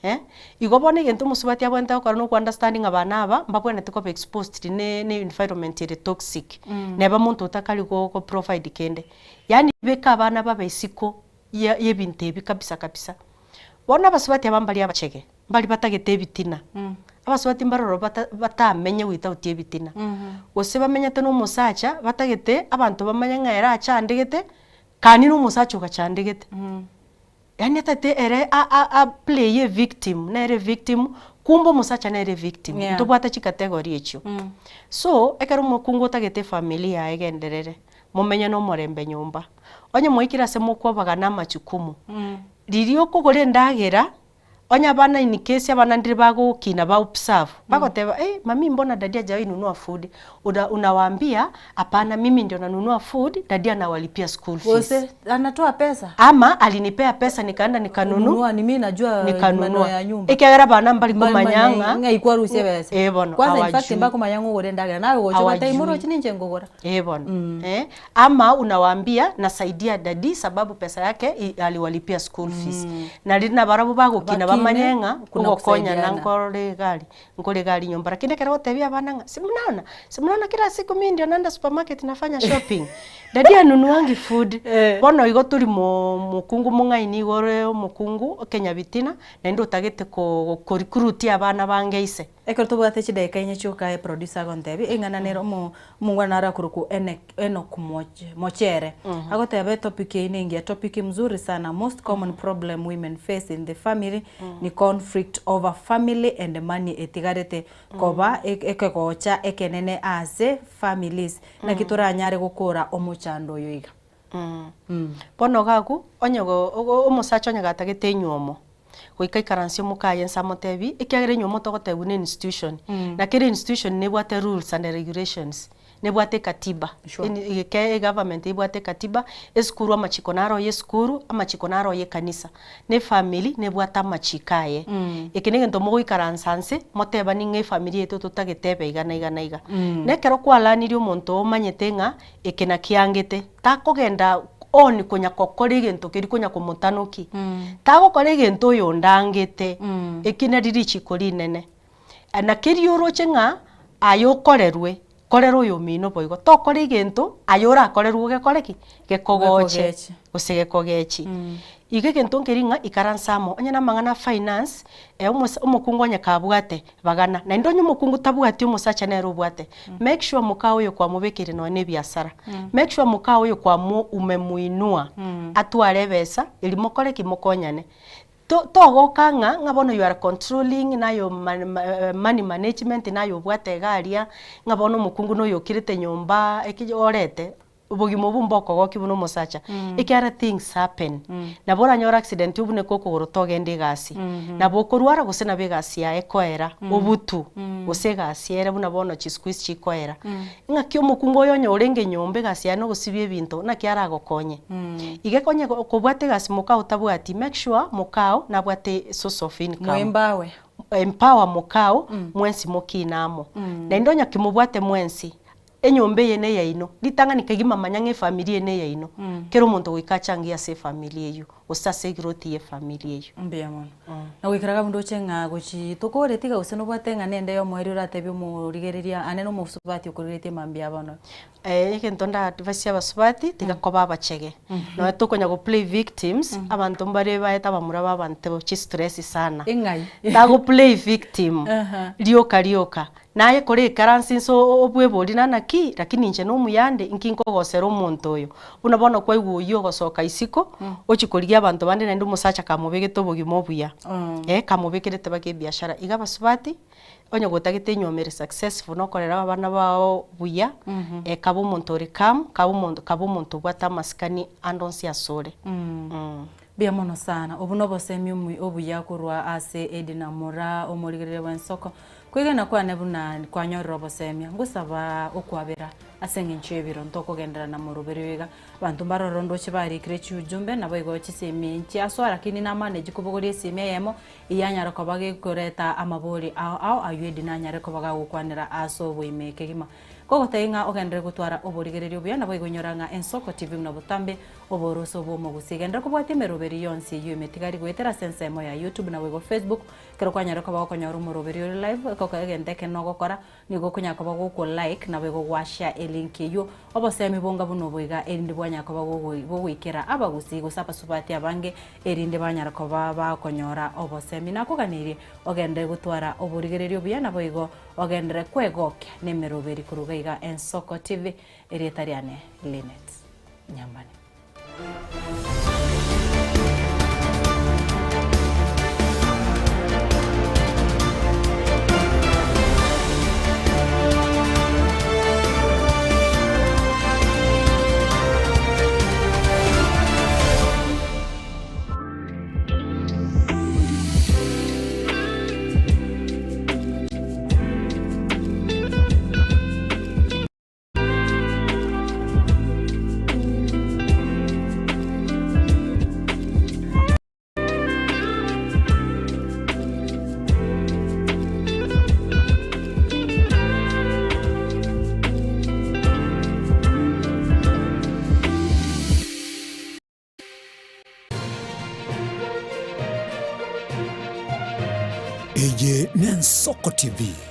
R: eh. Igo bono egento omosubati abwenerete gokora na okounderstanding ng'a abana aba mbabwenerete koba exposed ne ne environment ere toxic, neba monto otakari go go provide kende. Yaani beka abana babe isiko ya ebinto ebi kabisa kabisa. Bono abasubati aba mbari abachege. Mbaria batagete ebitina, abasubati mbaroro bata batamenye without ebitina, gose bamenyete na omosacha batagete abanto bamanye ng'a ere achandegete, kani na omosacha ogachandegete. Yaani atagete ere a- a- a play a victim, nere evictim, kumbe omosacha nere evictim,
C: Yeah.
R: ntobwate chicategory echio. So, ekero omokungu otagete efamiri yaye egenderere, momenye na omorembe nyomba, onye mwaikire ase mokwabagana amachukumu, riria okogora endagera. Onye abana in case abana ndire bagokina ba observe, bagoteba eh mami mbona daddy hajawahi nunua food, una unawaambia hapana mimi ndio nanunua food, daddy anawalipia school fees.
C: Gose anatoa pesa.
R: Ama alinipea pesa nikaenda nikanunu
C: Nunua ni mimi najua maneno
R: nikanunua.
C: ya nyumba.
R: Ekiagera abana mbari komanya ng'a
C: ng'a ikwarusia ebesa.
R: Eh bono
C: Kwanza in fact
R: hawajui.
C: mbakomanya ng'a ogore endagera naye ogocha obatebie
R: Hawajui.
C: moroche ninche nkogora.
R: Eh bono eh, ama unawaambia nasaidia daddy sababu pesa yake i aliwalipia school fees. Nari nabarabwo bagokina
C: Bakine,
R: bamanye ng'a
C: kuna
R: ogokonyana
C: kusaidiana.
R: nkorore egari, nkore egari nyomba lakini ekero ogotebia abana ng'a si mnaona, si mnaona kila siku mimi ndio naenda supermarket nafanya shopping, daddy hanunuangi food. Bono igo tori mo mokungu mong'aini igo ore omokungu okenyabitina, naende otagete ko korecruit abana bange ise.
C: Ekero tobwate chidaeka inye chioka eproducer agontebia eng'ana nere omo omongwana naro akorokwa Ene Enock Moch Mochere agoteba etopic eye nengiya topic mzuri sana most common problem women face in the family ni conflict over family and money etigarete koba ekegocha ekenene ase families naki toranyare gokora omochando oyo iga.
R: Bono iga agwo, onye go ogo omosacha onye gatagete enywomo, goika aikaranse omokaye inse amotebi, ekiagera enywomo togotebwa ne institution, na kera institution nebwate rules and regulations, nebwate ekatiba,
C: Sure.
R: eni egeke egovernment ebwate ekatiba, esukuru amachiko naro ya esukuru, amachiko naro ya ekanisa, na efamiri nebwate amachiko aye. Eke na egento mogoikaransa nse, motebani ng'a efamiri yaito totagete ebe iga na iga na iga. Na ekero kwalaniri omonto omanyete ng'a Eke nakiangete, takogenda on konya gokora egento keria konya komotanokia. Tagokora egento oyonde angete, eki nari richiko rinene. Na keria oroche ng'a aye okorerwe, korera oyomino boigo. Tokora egento aye orakorerwe ogekore ki? Gekogoche gose gekogechi. Igo egento nkeri ng'a ikaransa amo, onye namang'ana a finance, omokungu onye kabwate, bagana. Naende onye omokungu tabwati omosacha nere obwate, make sure moka oyo kwamobekeire nonya na ebiasara, make sure moka oyo kwamo umemuinua atware ebesa erio mokore ki? Mokonyane. To togoka ng'a ng'a bono you are controlling naye money management naye obwate iga aria, ng'a bono omokungu noyo okirete nyomba eki orete. Obogima obwo mbokogokia buna omosacha, ekiagera things happen. Nabo oranyore accident obuneke okogoro togende egasi, nabo okorwara gose nabo egasi yaye ekoera obutu, gose egasi ere buna bono chisiku isi chikoera. Ng'aki omokungu oyo onye orenge nyomba egasi yaye nogosibia ebinto, naki aragokonye? Iga ekonye kobwata egasi mokao otabwati, make sure mokao nabwate source of income.
C: Moembawe.
R: Empower mokao, mwensi mokine amo. Naende onye kimobwate mwensi, Enyomba eye neyaino, ritang'ani kegima manya ng'a efamiri eye neyaino, kera omonto goika achangie ase efamiri eyio. gose ase egrowth ye efamiri eyio.
C: Mbuya mono. Na goikera iga ndoche ng'a gochi tokore tiga gose nobwate ng'a nende y'omoerio oratebie omorigereria ane na omosubati okorigeretie mambia bono.
R: Egento nda advise abasubati, tiga koba abachege. Nonya tokonya go play victims, abanto mbare baete abamura ba abanto chistress sana.
C: Eng'ai.
R: Tago play victim, rioka rioka. Naye kore ikaranse inse obwebori na naki, lakini inche nomuyande, inki nkogosera omonto oyo? Buna bono kwaigwa oyio ogosoka isiko, ochia korigia abanto bande naende omosacha kamobegete obogima obuya, kamobekerete mpaka ebiashara. Iga abasubati, onye gotagete enywomo ere successful na okorera abana bao buya, kaba omonto ore calm, kaba omonto kaba omonto obwate amasikani ande onsi asore.
C: Mbuya mono sana. Obwo nobosemi obuya korwa ase Edna Moraa omorigereria bw'ensoko. Kwegena kwane buna kwanyorire obosemia, ngosaba okwabera ase engencho y'ebiro ntokogenderera na moroberio iga. Abanto mbaroro ndoche barikire chiujumbe naboigo chisemi nchiasoa lakini namanage kobogoria esimi eyemo eyanyara koba gekoreta amabori ao ao ayio Edna anyare koba gagokwanera ase oboime kegima. Kogotebia ng'a ogenderere gotwara oborigereria obuya naboigo inyora ng'a Ensoko TV buna botambe oboroso bw'omogusii. Genderera kobwatia emeroberi yonsi eyio emetigari goetera ase ensemo ya YouTube naboigo Facebook Ekero kwanyarire koba gokonyora omoroberi ore live, ekoko egento eke nogokora, nigo okonyara koba goko like naboigo gwa share elink eyio. Obosemi bonga buna obo iga erinde bwanyara koba bogoikera abagusii gose abasubati abange erinde banyara koba bakonyora obosemi. Nakoganeirie ogenderere gotwara oborigereria obuya naboigo ogenderere kwegokia nemeroberi koruga iga Ensoko TV. Erieta riane Linet Nyambane.
B: Eye n'Ensoko TV.